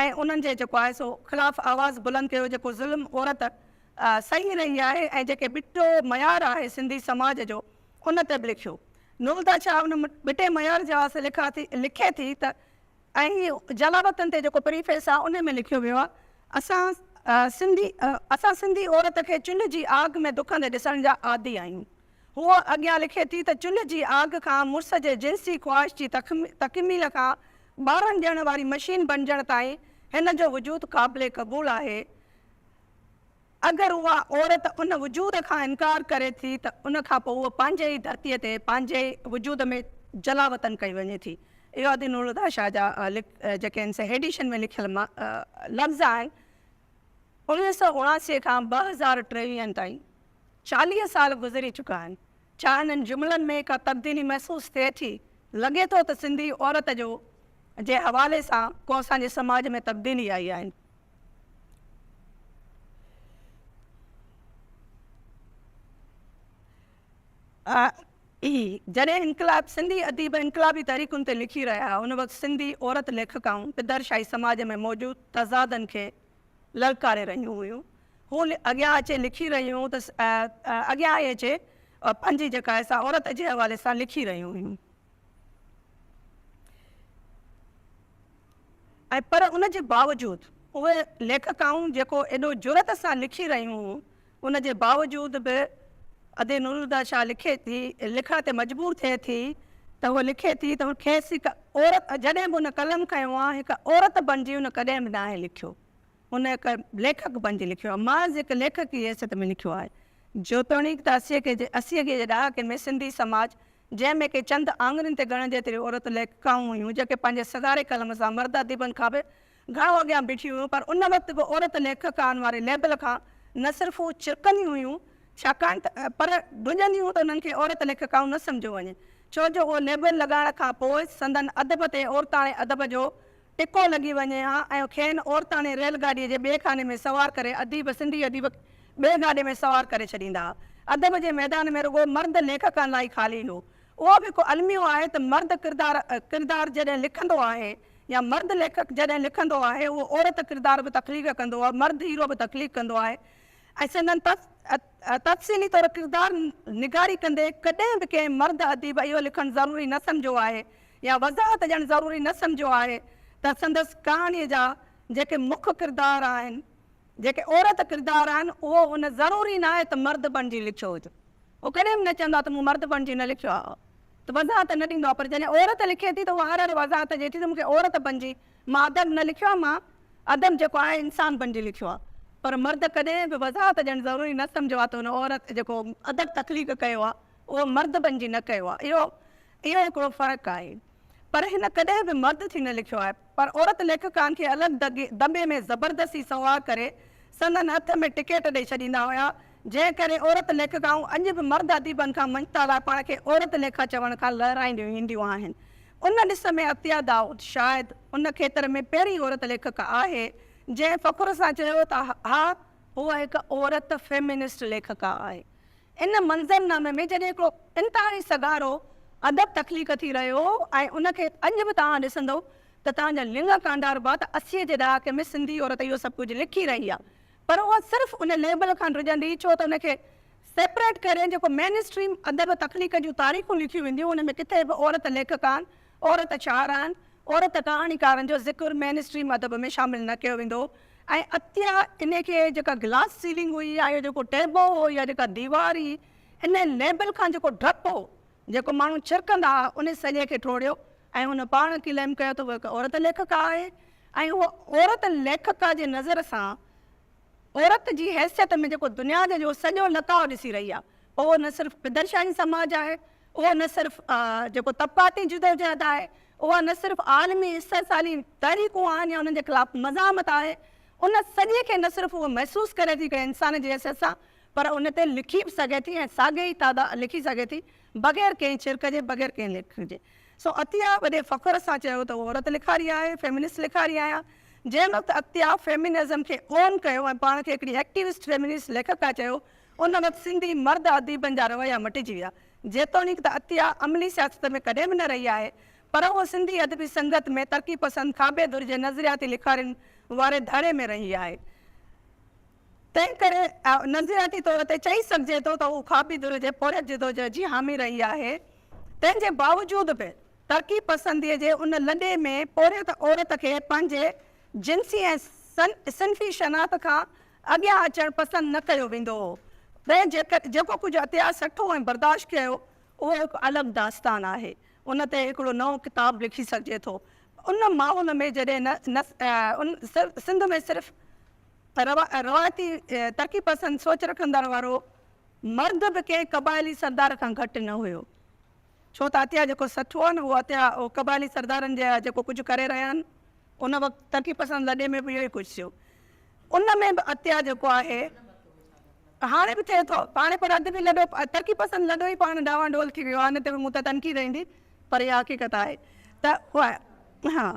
۽ انهن جي جيڪو آهي سو خلاف آواز بلند ڪيو جيڪو ظلم عورت سهي رهي آهي ۽ جيڪي ٻٽو معيار آهي سنڌي سماج جو ان تي به لکيو. نورالهديٰ شاهه ان ٻٽي معيار جي واسطي لکا ٿي لکي ٿي ته ۽ هي جلاوطن تي جيڪو پريفيس آهي ان ۾ لکيو ويو آهي اسان سنڌي اسان سنڌي عورت کي چلهه جي آگ ۾ دکندي ڏسڻ جا عادي آهيون. هوء اڳيان لکي ٿي ته چلهه جي آگ کان مڙس جي جنسي خواهش جي تڪميل کان ٻارن ڄڻڻ واري مشين بڻجڻ تائين هن جو وجود قابل قبول آهي. اگر اها عورت ان وجود کان انڪار ڪري ٿي ته ان کان پوء هوء پنهنجي ئي ڌرتيء تي پنهنجي ئي وجود ۾ جلاوطن ڪئي وڃي ٿي. اهو ادي نورالهديٰ شاهه جا جيڪي آهن سي ايڊيشن ۾ لکيل لفظ آهن. 1979 کان 2023 تائين 40 سال گذري چڪا آهن. ڇا انهن جملن ۾ ڪا تبديلي محسوس ٿئي ٿي؟ لڳي ٿو ته سنڌي عورت جو جي حوالي سان ڪو اسان جي سماج ۾ تبديلي آئي آهي. جڏهن انقلاب سنڌي اديب انقلابي تحريڪن تي لکي رهيا هئا، ان وقت سنڌي عورت ليکڪائون پدرشاهي سماج ۾ موجود تضادن کي للڪاري رهيون هيون. هو اڳيان اچي لکي رهيون هيون ته اڳيان ئي اچي پنهنجي جيڪا آهي سا عورت جي حوالي سان لکي رهيون هيون. ۽ پر ان جي باوجود اهي ليکڪائون جيڪو ايڏو جرئت سان لکي رهيون هيون ان جي باوجود به ادي نورالهديٰ شاهه لکي ٿي لکڻ تي مجبور ٿئي ٿي ته هوء لکي ٿي ته کيس هڪ عورت جڏهن به هن قلم کنيو آهي هڪ عورت بڻجي هن ڪڏهن به ناهي لکيو هن هڪ ليکڪ بڻجي لکيو آهي محض هڪ ليکڪ جي حيثيت ۾ لکيو آهي جيتوڻيڪ ته اسيء جي ڏهاڪي ۾ سنڌي سماج جنهن ۾ ڪي چند آڱرين تي ڳڻڻ جيتريون عورت ليکڪائون هيون، جيڪي پنهنجي سگهاري قلم سان مرد اديبن کان به گهڻو اڳيان بيٺيون هيون، پر ان وقت به عورت ليکڪائن واري ليبل کان نه صرف هو چرڪنديون هيون، ڇاڪاڻ ته پر ڊڄنديون هيون ته انهن کي عورت ليکڪائون نه سمجهيو وڃي، ڇو جو اهو ليبل لڳائڻ کان پوء سندن ادب تي عورتاڻي ادب جو ٽڪو لڳي وڃي ها ۽ کين عورتاڻي ريل گاڏيء جي ٻئي خاني ۾ سوار ڪري اديب سنڌي اديب ٻئي گاڏي ۾ سوار ڪري ڇڏيندا ها. ادب جي ميدان ۾ رڳو مرد ليکڪن لاء ئي خالي هو. اهو به هڪ الميو آهي ته مرد ڪردار ڪردار جڏهن لکندو آهي يا مرد ليکڪ جڏهن لکندو آهي اهو عورت ڪردار به تخليق ڪندو آهي مرد هيرو به تخليق ڪندو آهي ۽ سندن تفصيلي طور ڪردار نگاري ڪندي ڪڏهن به ڪنهن مرد اديب اهو لکڻ ضروري نه سمجهيو آهي يا وضاحت ڏيڻ ضروري نه سمجهيو آهي ته سندس ڪهاڻيء جا جيڪي مک ڪردار آهن، جيڪي عورت ڪردار آهن، اهو ان ضروري ناهي ته مرد بڻجي لکيو هجي. هو ڪڏهن به نه چوندو آهي ته مون مرد بڻجي نه لکيو آهي ته وضاحت نه ڏيندو آهي پر جڏهن عورت لکي ٿي ته اها هر هر وضاحت ڏئي ٿي ته مون کي عورت بڻجي مان ادب نه لکيو آهي مان ادب جيڪو آهي انسان بڻجي لکيو آهي پر مرد ڪڏهن به وضاحت ڏيڻ ضروري نه سمجهيو آهي ته هن عورت جيڪو ادب تخليق ڪيو آهي اهو مرد بڻجي نه ڪيو آهي اهو اهو هڪڙو فرق آهي. پر هن ڪڏهن به مرد ٿي نه لکيو آهي. پر عورت ليکڪائن کي الڳ دٻي ۾ زبردستي سوار ڪري سندن هٿ ۾ ٽڪيٽ ڏئي ڇڏيندا هيا، جنهن ڪري عورت ليکڪائون اڄ به مرد اديبن کان مڃتا لاء پاڻ کي عورت ليکا چوڻ کان لهرائينديون اينديون آهن. ان ڏس ۾ عطيه دائود شايد ان کيتر ۾ پهرين عورت ليکڪا آهي، جنهن فخر سان چيو ته ها هوء هڪ عورت فيمنسٽ ليکڪا آهي. ان منظرنامي ۾ جڏهن هڪڙو انتهائي سگهارو ادب تخليق ٿي رهيو هو ۽ ان کي اڄ به توهان ڏسندؤ ته توهان جا لڱ ڪانڊاربا ته 80 جي ڏهاڪي ۾ سنڌي عورت اهو سڀ ڪجهه لکي رهي آهي پر اها صرف ان ليبل کان ڊڄندي ڇو ته ان کي سيپريٽ ڪري جيڪو مين اسٽريم ادب تخليق جون تاريخون لکيون وينديون ان ۾ ڪٿي به عورت ليکڪان، عورت شاعران، عورت ڪهاڻيڪارن جو ذڪر مين اسٽريم ادب ۾ شامل نه ڪيو ويندو هو ۽ عطيه انهي کي جيڪا گلاس سيلنگ هئي يا اهو جيڪو ٽيبو هو يا جيڪا ديوار هئي انهي ليبل کان جيڪو ڊپ هو جيڪو ماڻهو ڇرڪندا هئا انهي سڄي کي ٽوڙيو ۽ هن پاڻ ڪليم ڪيو ته هوء هڪ عورت ليکڪا آهي ۽ هوء عورت ليکڪا جي نظر سان عورت جي حيثيت ۾ جيڪو دنيا جو سڄو لقاء ڏسي رهي آهي اهو نه صرف پدرشاهي سماج آهي اهو نه صرف جيڪو طبقاتي جدوجهد آهي، اها نه صرف عالمي استحصالي تحريڪون آهن يا انهن جي خلاف مزاحمت آهي، ان سڄي کي نه صرف هوء محسوس ڪري ٿي هڪڙي انسان جي حيثيت سان پر ان تي لکي به سگهي ٿي ۽ ساڳي ئي تعداد لکي سگهي ٿي بغير ڪنهن ڇرڪ جي بغير ڪنهن ليکڪ جي. سو عطيه وڏي فخر سان چيو ته هوء عورت لکاري آهي، فيمنسٽ لکاري آهيان. جنهن وقت عطيه فيمنزم کي اون ڪيو ۽ پاڻ کي هڪڙي ايڪٽيوسٽ فيمنسٽ ليکڪا چيو ان وقت سنڌي مرد اديبن جا رويا مٽجي ويا. جيتوڻيڪ ته عطيه عملي سياست ۾ ڪڏهن به نه رهي آهي، پر هوء سنڌي ادبي سنگت ۾ ترقي پسند کاٻي ڌر جي نظرياتي لکارين واري ڌڙي ۾ رهي آهي. تنهنڪري نظرياتي طور تي چئي سگهجي ٿو ته هوء کاٻي ڌر جي پورهيت جدوجهد جي حامي رهي آهي. تنهن جي باوجود به ترقي پسنديء جي ان لڏي ۾ پورهيت عورت کي پنهنجي جنسي ۽ صنفي شناخت کان اڳيان اچڻ پسند نه ڪيو ويندو هو. تنهن جيڪو ڪجهه عطيه سٺو ۽ برداشت ڪيو، اهو هڪ الڳ داستان آهي. ان تي هڪڙو نئون ڪتاب لکي سگهجي ٿو. ان ماحول ۾ جڏهن سنڌ ۾ صرف روايتي ترقي پسند سوچ رکندڙ وارو مرد به ڪنهن قبائلي سردار کان گهٽ نه هيو. ڇو ته عطيه جيڪو سٺو آهي نه اهو عطيه اهو قبائلي سردارن جي جيڪو ڪجهه ڪري رهيا آهن ان وقت ترقي پسند لڏي ۾ به اهو ئي ڪجهه ٿيو ان ۾ به عطيه جيڪو آهي هاڻي به ٿئي ٿو پاڻ پر ادبي لڏو ترقي پسند لڏو ئي پاڻ ڊانوان ڊول ٿي ويو آهي ان تي به مون ته تنقيد ايندي پر اها حقيقت آهي ته ها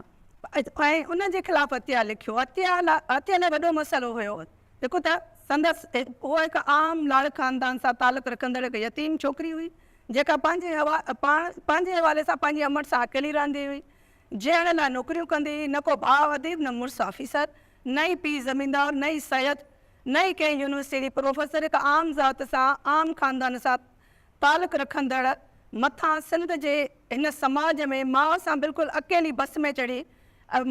۽ ان جي خلاف عطيه لکيو عطيه لاء عطيه لاء وڏو مسئلو هيو جيڪو ته سندس هوء هڪ عام لاڙ خاندان سان تعلق رکندڙ هڪ يتيم ڇوڪري هئي جيڪا پنهنجي حوا پاڻ پنهنجي حوالي سان پنهنجي امڙ سان اڪيلي رهندي هئي. جيئڻ لاء نوڪريون ڪندي هئي. نه ڪو ڀاء اديب، نه مڙس آفيسر، نه ئي پيء زميندار، نه ئي سيد، نه ئي ڪنهن يونيورسٽيء جي پروفيسر. هڪ عام ذات سان، عام خاندان سان تعلق رکندڙ، مٿان سنڌ جي هن سماج ۾ ماء سان بلڪل اڪيلي بس ۾ چڙهي،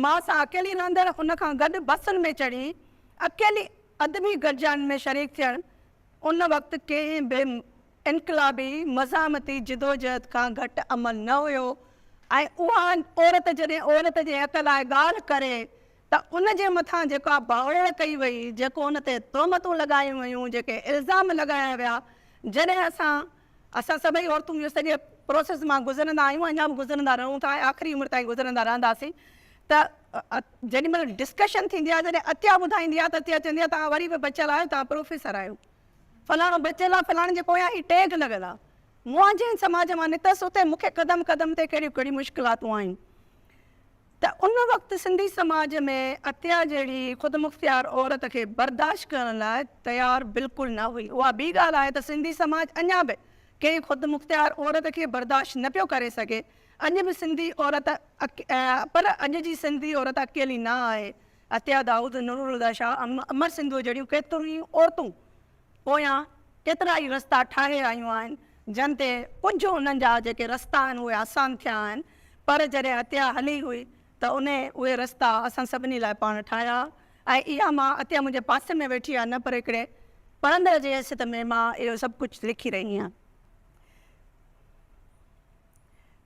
ماء سان اڪيلي رهندڙ، ان کان گڏ بسن ۾ چڙهي، اڪيلي ادبي گڏجاڻين ۾ شريڪ ٿيڻ، ان وقت ڪنهن به انقلابي مزاحمتي جدوجهد کان گهٽ عمل نه هيو ۽ اها عورت جڏهن عورت جي حق لاء ڳالهه ڪري ته ان جي مٿان جيڪا باوڙ ڪئي وئي، جيڪو ان تي تهمتون لڳايون ويون، جيڪي الزام لڳايا ويا، جڏهن اسان اسان سڀئي عورتون اهو سڄي پروسيس مان گذرندا آهيون اڃا به گذرندا رهون ٿا ۽ آخري عمر تائين گذرندا رهنداسين ته جيڏي مهل ڊسڪشن ٿيندي آهي جڏهن عطيه ٻڌائيندي آهي ته عطيه چوندي آهي توهان وري به بچيل آهيو توهان پروفيسر آهيو. فلاڻو بچيل آ، فلاڻي جي پويان هي ٽيگ لڳل آ. مون جنهن سماج مان نڪتس اتي مون کي قدم قدم تي ڪهڙيون ڪهڙيون مشڪلاتون آيون ته ان وقت سنڌي سماج ۾ عطيه جهڙي خودمختيار عورت کي برداشت ڪرڻ لاء تيار بلڪل نه هئي. اها ٻي ڳالهه آهي ته سنڌي سماج اڃا به ڪنهن خودمختيار عورت کي برداشت نه پيو ڪري سگهي. اڄ به سنڌي عورت پر اڄ جي سنڌي عورت اڪيلي نه آهي. عطيه دائود، نورالهديٰ شاهه، امر سنڌوء جهڙيون ڪيتريون ئي عورتون پويان ڪيترا ئي رستا ٺاهي آيون آهن، جن تي ڪجهه انهن جا جيڪي رستا آهن اهي آسان ٿيا آهن، پر جڏهن عطيه هلي هئي ته انهي اهي رستا اسان سڀني لاء پاڻ ٺاهيا ۽ اها مان عطيه منهنجي پاسي ۾ ويٺي آهي نه پر هڪڙي پڙهندڙ جي حيثيت ۾ مان اهو سڀ ڪجهه لکي رهي آهيان.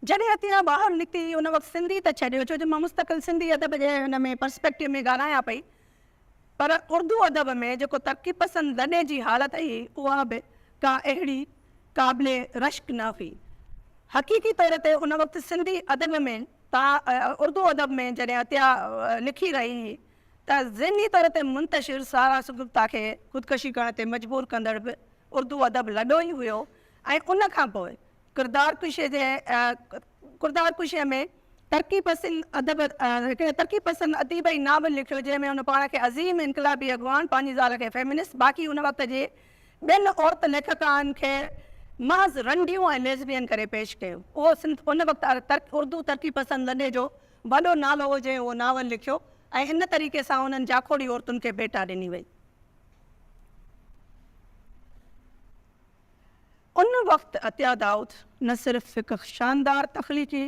جڏهن عطيه ٻاهر نڪتي ان وقت سنڌي ته ڇڏيو ڇو جو مان مستقل سنڌي ادب جي ان ۾ پرسپيڪٽو ۾ ڳالهايان پئي پر اردو ادب ۾ جيڪو ترقي پسند لڏي جي حالت هئي اها به ڪا اهڙي قابل رشڪ نه هئي. حقيقي طور تي ان وقت سنڌي ادب ۾ اردو ادب ۾ جڏهن عطيه لکي رهي هئي ته ذهني طور تي منتشر سارا سگپتا کي خودڪشي ڪرڻ تي مجبور ڪندڙ به اردو ادب لڏو ئي هيو ۽ ان کان پوء ڪردار ڪشي جي ڪردار ڪشيء ۾ ترقي پسند ادب هڪڙي ترقي پسند اديب ئي ناول لکيو جنهن ۾ هن پاڻ کي عظيم انقلابي اڳواڻ، پنهنجي زال کي فيمنسٽ، باقي ان وقت جي ٻين عورت ليکڪائن کي محض رنڊيون ۽ ليزبين ڪري پيش ڪيو. اهو سنڌ ان وقت اردو ترقي پسند لڏي جو وڏو نالو هو جنهن اهو ناول لکيو ۽ ان طريقي سان انهن جاکوڙي عورتن کي ڀيٽا ڏني وئي. ان وقت عطيه دائود نه صرف هڪ شاندار تخليقي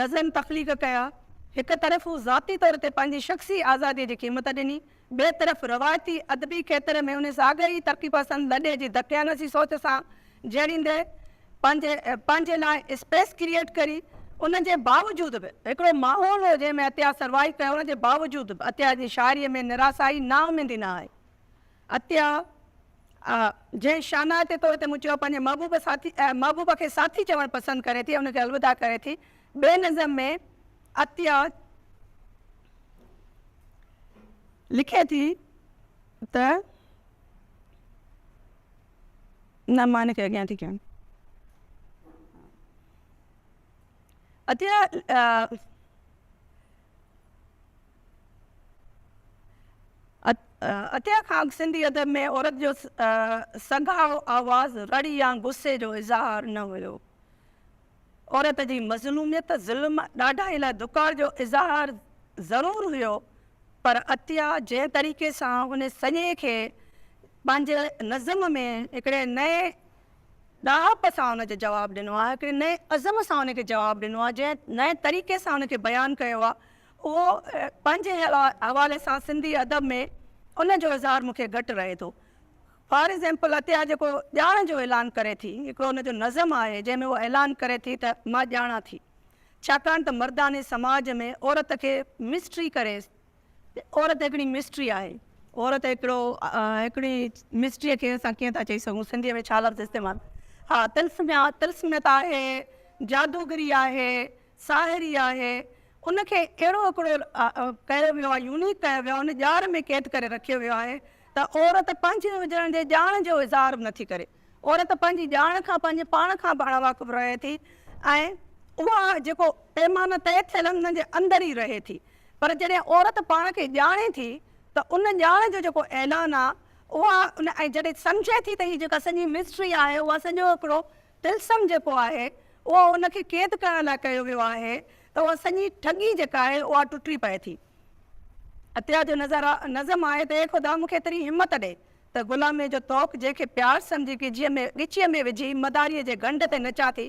نظم تخليق ڪيا، هڪ طرف هو ذاتي طور تي پنهنجي شخصي آزاديء جي قيمت ڏني، ٻئي طرف روايتي ادبي کيتر ۾ ان ساڳئي ئي ترقي پسند لڏي جي دقيانوسي سوچ سان جهيڙيندي پنهنجي پنهنجي لاء اسپيس ڪريئيٽ ڪري، ان جي باوجود به هڪڙو ماحول هو جنهن ۾ عطيه سروائيو ڪيو، ان جي باوجود به عطيه جي شاعريء ۾ نراسائي، نااميدي نه آئي. عطيه، جنهن شانائتي طور تي مون چيو پنهنجي محبوب ساٿي محبوب کي ساٿي چوڻ پسند ڪري ٿي ۽ ان کي الوداع ڪري ٿي. ٻئي نظم ۾ عطيه لکي ٿي ته. نه مان ان کي اڳيان ٿي ڪيان. عطيه. عطيه کان اڳ سنڌي ادب ۾ عورت جو سگهارو آواز رڙ يا غصي جو اظهار نه هيو. عورت جي مظلوميت، ظلم، ڏاڍائي لاء ڌڪار جو اظهار ضرور هيو پر عطيه جنهن طريقي سان ان سڄي کي پنهنجي نظم ۾ هڪڙي نئين ڏاهپ سان ان جو جواب ڏنو آهي، هڪڙي نئين عزم سان ان کي جواب ڏنو آهي، جنهن نئين طريقي سان ان کي بيان ڪيو آهي، اهو پنهنجي حوالي سان سنڌي ادب ۾ ان جو اظهار مون کي گهٽ رهي ٿو. فار ايگزيمپل عطيه جيڪو ڄاڻ جو اعلان ڪري ٿي، هڪڙو ان جو نظم آهي جنهن ۾ هوء اعلان ڪري ٿي ته مان ڄاڻان ٿي. ڇاڪاڻ ته مرداني سماج ۾ عورت کي مسٽري ڪري عورت هڪڙي مسٽري آهي. عورت هڪڙو هڪڙي مسٽريء کي اسان ڪيئن ٿا چئي سگهون سنڌيء ۾ ڇا لفظ استعمال ها طلسميات طلسميت آهي جادوگري آهي، ساحري آهي، ان کي اهڙو هڪڙو ڪيو ويو آهي، يونيڪ ڪيو ويو آهي، ان ڄار ۾ قيد ڪري رکيو ويو آهي ته عورت پنهنجي هجڻ جي ڄاڻ جو اظهار به نٿي ڪري. عورت پنهنجي ڄاڻ کان پنهنجي پاڻ کان به اڻ واقف رهي ٿي ۽ اها جيڪو پيمانه طئي ٿيل آهن انهن جي اندر ئي رهي ٿي. پر جڏهن عورت پاڻ کي ڄاڻي ٿي ته ان ڄاڻ جو جيڪو اعلان آهي اها ان ۽ جڏهن سمجهي ٿي ته هي جيڪا سڄي مسٽري آهي اها سڄو هڪڙو طلسم جيڪو آهي اهو ان کي قيد ڪرڻ لاء ڪيو ويو آهي ته اها سڄي ٺڳي جيڪا آهي اها ٽٽي پئي ٿي. عطيه جو نظر نظم آهي ته اي خدا مون کي ايتري همت ڏي ته غلاميء جو طوق جنهن کي پيار سمجهي ڳجهيء ۾ ڳچيء ۾ وجهي مداريء جي گهنڊ تي نچان ٿي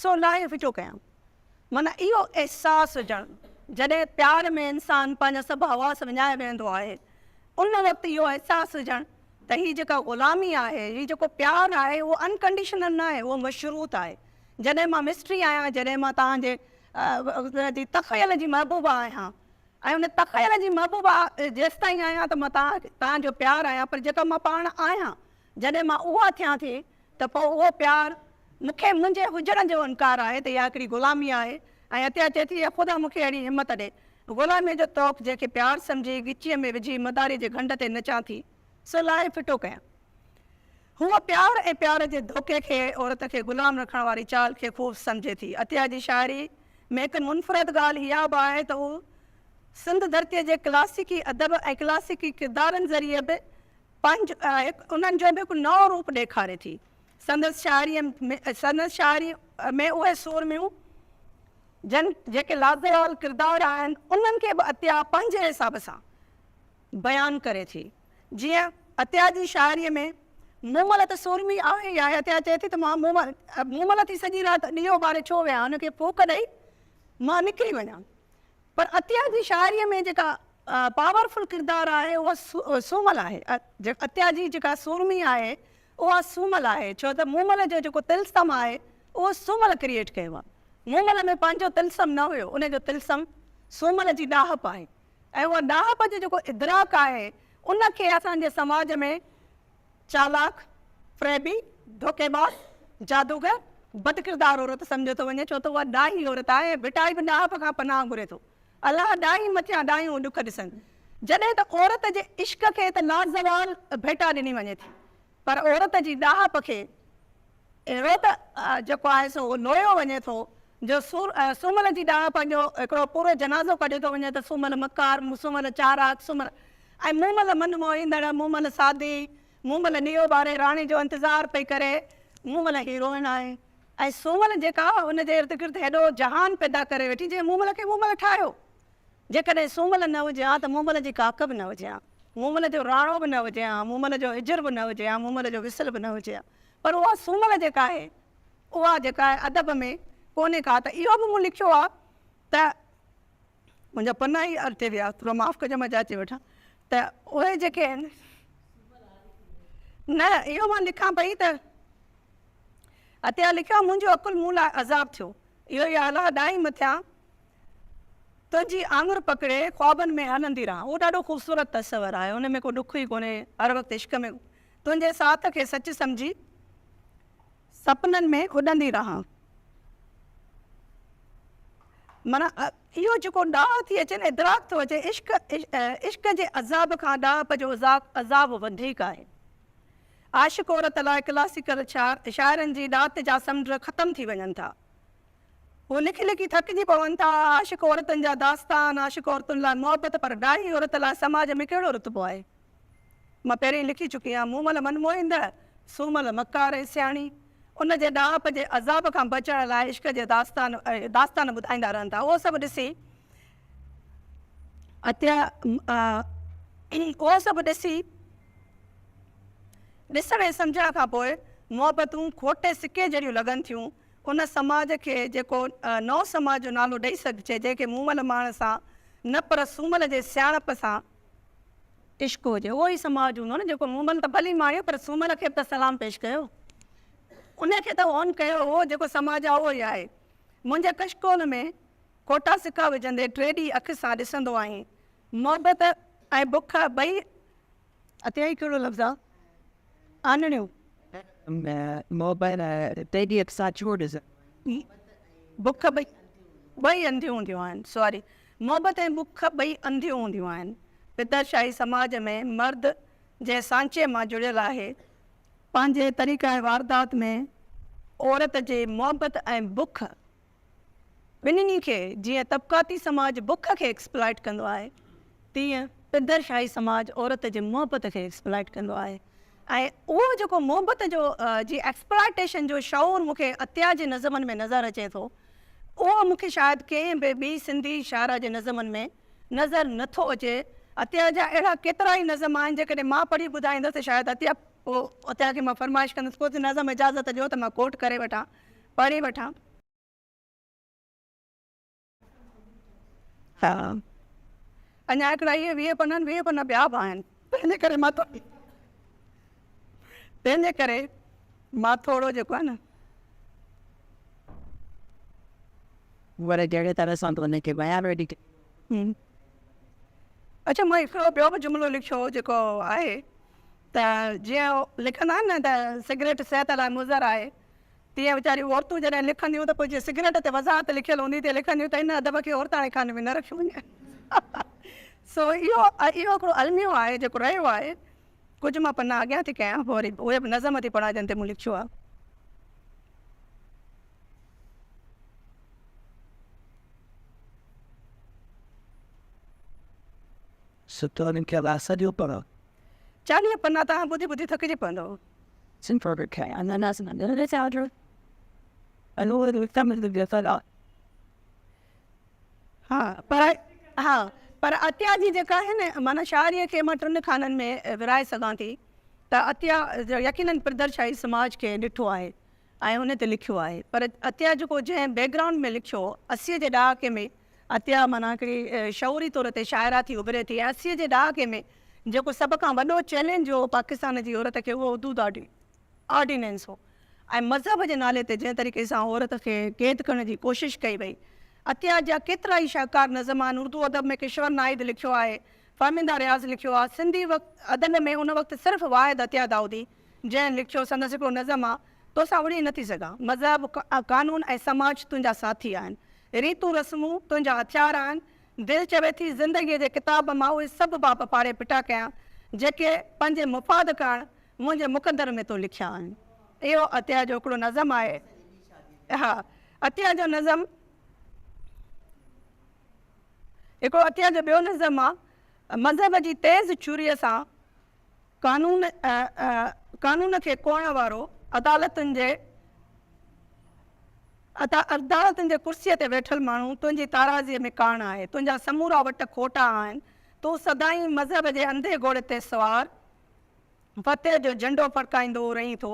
سو لاهي ڦٽو ڪيان. معنيٰ اهو احساس هجڻ جڏهن پيار ۾ انسان پنهنجا سڀ حواس وڃائي ويهندو آهي ان وقت اهو احساس هجڻ ته هي جيڪا غلامي آهي هي جيڪو پيار آهي اهو انڪنڊيشنل ناهي اهو مشروط آهي جڏهن مان مسٽري آهيان جڏهن مان توهان جي تخيل جي محبوبه آهيان ۽ ان تخيل جي محبوبه جيستائين آهيان ته مان توهان جو پيار آهيان پر جيڪا مان پاڻ آهيان جڏهن مان اها ٿيان ٿي ته پوء اهو پيار مون کي منهنجي هجڻ جو انڪار آهي ته اها هڪڙي غلامي آهي ۽ عطيه چئي ٿي اي خدا مون کي اهڙي همت ڏي غلاميء جو طوق جنهن کي پيار سمجهي ڳچيء ۾ وجهي مداري جي گهنڊ تي نچان ٿي سو لاهي ڦٽو ڪيان. هوء پيار ۽ پيار جي ڌوڪي کي عورت کي غلام رکڻ واري چال کي خوب سمجهي ٿي. عطيه جي شاعري ۾ هڪ منفرد ڳالهه اها به آهي ته هو سنڌ ڌرتيء جي ڪلاسيڪي ادب ۽ ڪلاسيڪي ڪردارن ذريعي به پنهنجو هڪ انهن جو به هڪ نئون روپ ڏيکاري ٿي. سندس شاعريء ۾ سندس شاعريء ۾ اهي سورميون جن جيڪي لازوال ڪردار آهن انهن کي به عطيه پنهنجي حساب سان بيان ڪري ٿي. جيئن عطيه جي شاعريء ۾ مومل ته سورمي آهي ئي آهي. عطيه چئي ٿي ته مان مومل مومل ٿي سڄي رات ڏيئو ٻاري ڇو ويهان ان کي ڦوڪ ڏئي مان نڪري وڃان. پر عطيه جي شاعريء ۾ جيڪا پاور فل ڪردار آهي اها سومل آهي. عطيه جي جيڪا سورمي آهي اها سومل آهي ڇو ته مومل جو جيڪو طلسم آهي اهو سومل ڪريئيٽ ڪيو آهي. مومل ۾ پنهنجو طلسم نه هيو ان جو طلسم سومل جي ڏاهپ آهي ۽ اها ڏاهپ جو جيڪو ادراڪ آهي ان کي اسان جي سماج ۾ چالاڪ، فريبي، ڌوڪيباز، جادوگر، بدڪردار عورت سمجهيو ٿو وڃي ڇو ته اها ڏاهي عورت آهي ۽ ڀٽائي به ڏاهپ کان پناهه گهري ٿو. الله ڏاهي مٿيان ڏاهيون ڏک ڏسن. جڏهن ته عورت جي عشق کي ته لازوال ڀيٽا ڏني وڃي ٿي پر عورت جي ڏاهپ کي اهڙو ته جيڪو آهي سو لويو وڃي ٿو جو سومل جي ڏاهپ جو هڪڙو پورو جنازو ڪڍيو ٿو وڃي ته سومل مڪار، سومل چاراڪ، سومل ۽ مومل من موهيندڙ، مومل سادي، مومل ڏيئو ٻاري راڻي جو انتظار پئي ڪري، مومل هيروئن آهي ۽ سومل جيڪا ان جي ارد گرد هيڏو جهان پيدا ڪري ويٺي جنهن مومل کي مومل ٺاهيو. جيڪڏهن سومل نه هجي ها ته مومل جي ڪاڪ به نه هجي ها، مومل جو راڻو به نه هجي ها، مومل جو هجر به نه هجي ها، مومل جو وصل به نه هجي ها پر اها سومل جيڪا آهي اها جيڪا آهي ادب ۾ ڪونهي ڪا ته اهو به مون لکيو آهي ته منهنجا پنا ئي اڳتي ويا ٿورو معاف ڪجو مان جاچي وٺان ته اهي جيڪي آهن نه اهو مان لکان پئي ته عطيه لکيو منهنجو عقل مون لاء عذاب ٿيو اهو ئي اعليٰ ڏائي مٿيان تنهنجي آڱر پڪڙي خوابن ۾ هلندي رهان اهو ڏاڍو خوبصورت تصور آهي ان ۾ ڪو ڏک ئي ڪونهي هر وقت عشق ۾ تنهنجي ساٿ کي سچ سمجهي سپنن ۾ اڏندي رهان. معنيٰ اهو جيڪو ڏاهه ٿي اچي نه ادراڪ ٿو اچي عشق عشق جي عذاب کان ڏاهپ جو عذاب وڌيڪ آهي. عاشق عورت لاء ڪلاسيڪل شاعرن جي ڏات جا سمنڊ ختم ٿي وڃن ٿا. هو لکي لکي ٿڪجي پون ٿا. عاشق عورتن جا داستان، عاشق عورتن لاء محبت پر ڏاهي عورت لاء سماج ۾ ڪهڙو رتبو آهي؟ مان پهرين لکي چڪي آهيان، مومل من موهيندڙ، سومل مڪار ۽ سياڻي، ان جي ڏاهپ جي عذاب کان بچڻ لاء عشق جي داستان داستان ٻڌائيندا رهن ٿا. اهو سڀ ڏسي عطيه اهو سڀ ڏسي ڏسڻ ۽ سمجهڻ کان پوء محبتون کوٽي سڪي جهڙيون لڳن ٿيون. ان سماج کي جيڪو نئون سماج جو نالو ڏئي سگهجي، جنهن کي مومل ماڻ سان نه پر سومل جي سياڻپ سان عشق هجي اهو ئي سماج هوندو نه جيڪو مومل ته ڀلي ماڻيو پر سومل کي به ته سلام پيش ڪيو ان کي ته اون ڪيو اهو جيڪو سماج آهي اهو ئي آهي منهنجي ڪشڪول ۾ کوٽا سڪا وجهندي ٽيڏي اک سان ڏسندو آهين محبت ۽ بک ٻئي اتي ئي ڪهڙو لفظ آ آنڙيون. محبت ٽيڏي اک سان ڇو ڏسندو آهين. بک ٻئي ٻئي انڌيون هونديون آهن. سوري محبت ۽ بک ٻئي انڌيون هونديون آهن. پدرشاهي سماج ۾ مرد جنهن سانچي مان جڙيل آهي، پنهنجي طريقه واردات ۾ عورت جي محبت ۽ بک ٻنهي کي جيئن طبقاتي سماج بک کي ايڪسپلائٽ ڪندو آهي، تيئن پدرشاهي سماج عورت جي محبت کي ايڪسپلائٽ ڪندو آهي ۽ اهو جيڪو محبت جو جي ايڪسپلائٽيشن جو شعور مون کي عطيا جي نظمن ۾ نظر اچي ٿو، اهو مون کي شايد ڪنهن به ٻي سنڌي شاعره جي نظمن ۾ نظر نه ٿو اچي. عطيا جا اهڙا ڪيترا ئي نظم آهن، جيڪڏهن مان پڙهي ٻڌائيندس ته شايد عطيا پوء عطيا کي مان فرمائش ڪندس ڪجهه نظم اجازت ڏيو ته مان ڪوٽ ڪري وٺان، پڙهي وٺان. ها اڃا هڪڙا اهي 20 پنا آهن، 20 پنا ٻيا به آهن، تنهنجي ڪري مان تنهنجي ڪري مان ٿورو جيڪو آهي نه. پر جهڙي طرح سان تو ان کي بيان ويٺي ڪيو. اڇا مان هڪڙو ٻيو به جملو لکيو هو جيڪو آهي ته جيئن لکندا آهن نه ته سگريٽ صحت لاء مضر آهي تيئن ويچاريون عورتون جڏهن لکنديون ته پوء جيئن سگريٽ تي وضاحت لکيل هوندي تيئن لکنديون ته ان ادب کي عورتاڻي خاني ۾ نه رکيو وڃي. سو اهو اهو هڪڙو الميو آهي جيڪو رهيو آهي. ڪجهه مان پنا اڳيان ٿي ڪيان پوء وري اهي به نظم ٿي پڙهان جن تي مون لکيو آهي. سٺو لکيل آهي سڄو پڙهو. 40 پنا توهان ٻڌي ٻڌي ٿڪجي پوندؤ. ها پر ها پر عطيا جي جيڪا آهي نه معنيٰ شاعريء کي مان ٽن خانن ۾ ورهائي سگهان ٿي ته عطيا يقينن پردرشاهي سماج کي ڏٺو آهي ۽ ان تي لکيو آهي پر عطيا جيڪو جنهن بيڪ گرائونڊ ۾ لکيو 80 جي ڏهاڪي ۾ عطيا معنيٰ هڪڙي شعوري طور تي شاعره ٿي اڀري ٿي ۽ 80 جي ڏهاڪي ۾ جيڪو سڀ کان وڏو چئلينج هو پاڪستان جي عورت کي اهو حدود آرڊيننس هو ۽ مذهب جي نالي تي جنهن طريقي سان عورت کي قيد ڪرڻ جي ڪوشش ڪئي وئي. عطيا جا ڪيترا ئي شاهڪار نظم آهن، اردو ادب ۾ ڪشور ناهيد لکيو آهي، فهميده رياض لکيو آهي، سنڌي ادب ۾ ان وقت صرف واحد عطيا دائودي جنهن لکيو، سندس هڪڙو نظم آ، توسان وڙهي نه ٿي سگهان، مذهب، قانون ۽ سماج تنهنجا ساٿي آهن، ريتون رسمون تنهنجا هٿيار آهن، دل چوي ٿي زندگيء جي ڪتاب مان اهي سڀ باب پاڙي ڦٽا ڪيان، جيڪي پنهنجي مفاد ڪاڻ منهنجي مقدر ۾ تو لکيا آهن. اهو عطيا جو هڪڙو نظم آهي. ها عطيا جو نظم هڪڙو عطيا جو ٻيو نظم آ مذهب جي تيز ڇريء سان قانون قانون کي ڪوئڻ وارو عدالتن جي عدالتن جي ڪرسيء تي ويٺل ماڻهو تنهنجي تارازيء ۾ ڪاڻ آهي. تنهنجا سمورا وٽ کوٽا آهن. تون سدائين مذهب جي انڌي گهوڙي تي سوار فتح جو جهنڊو ڦڙڪائيندو رهين ٿو.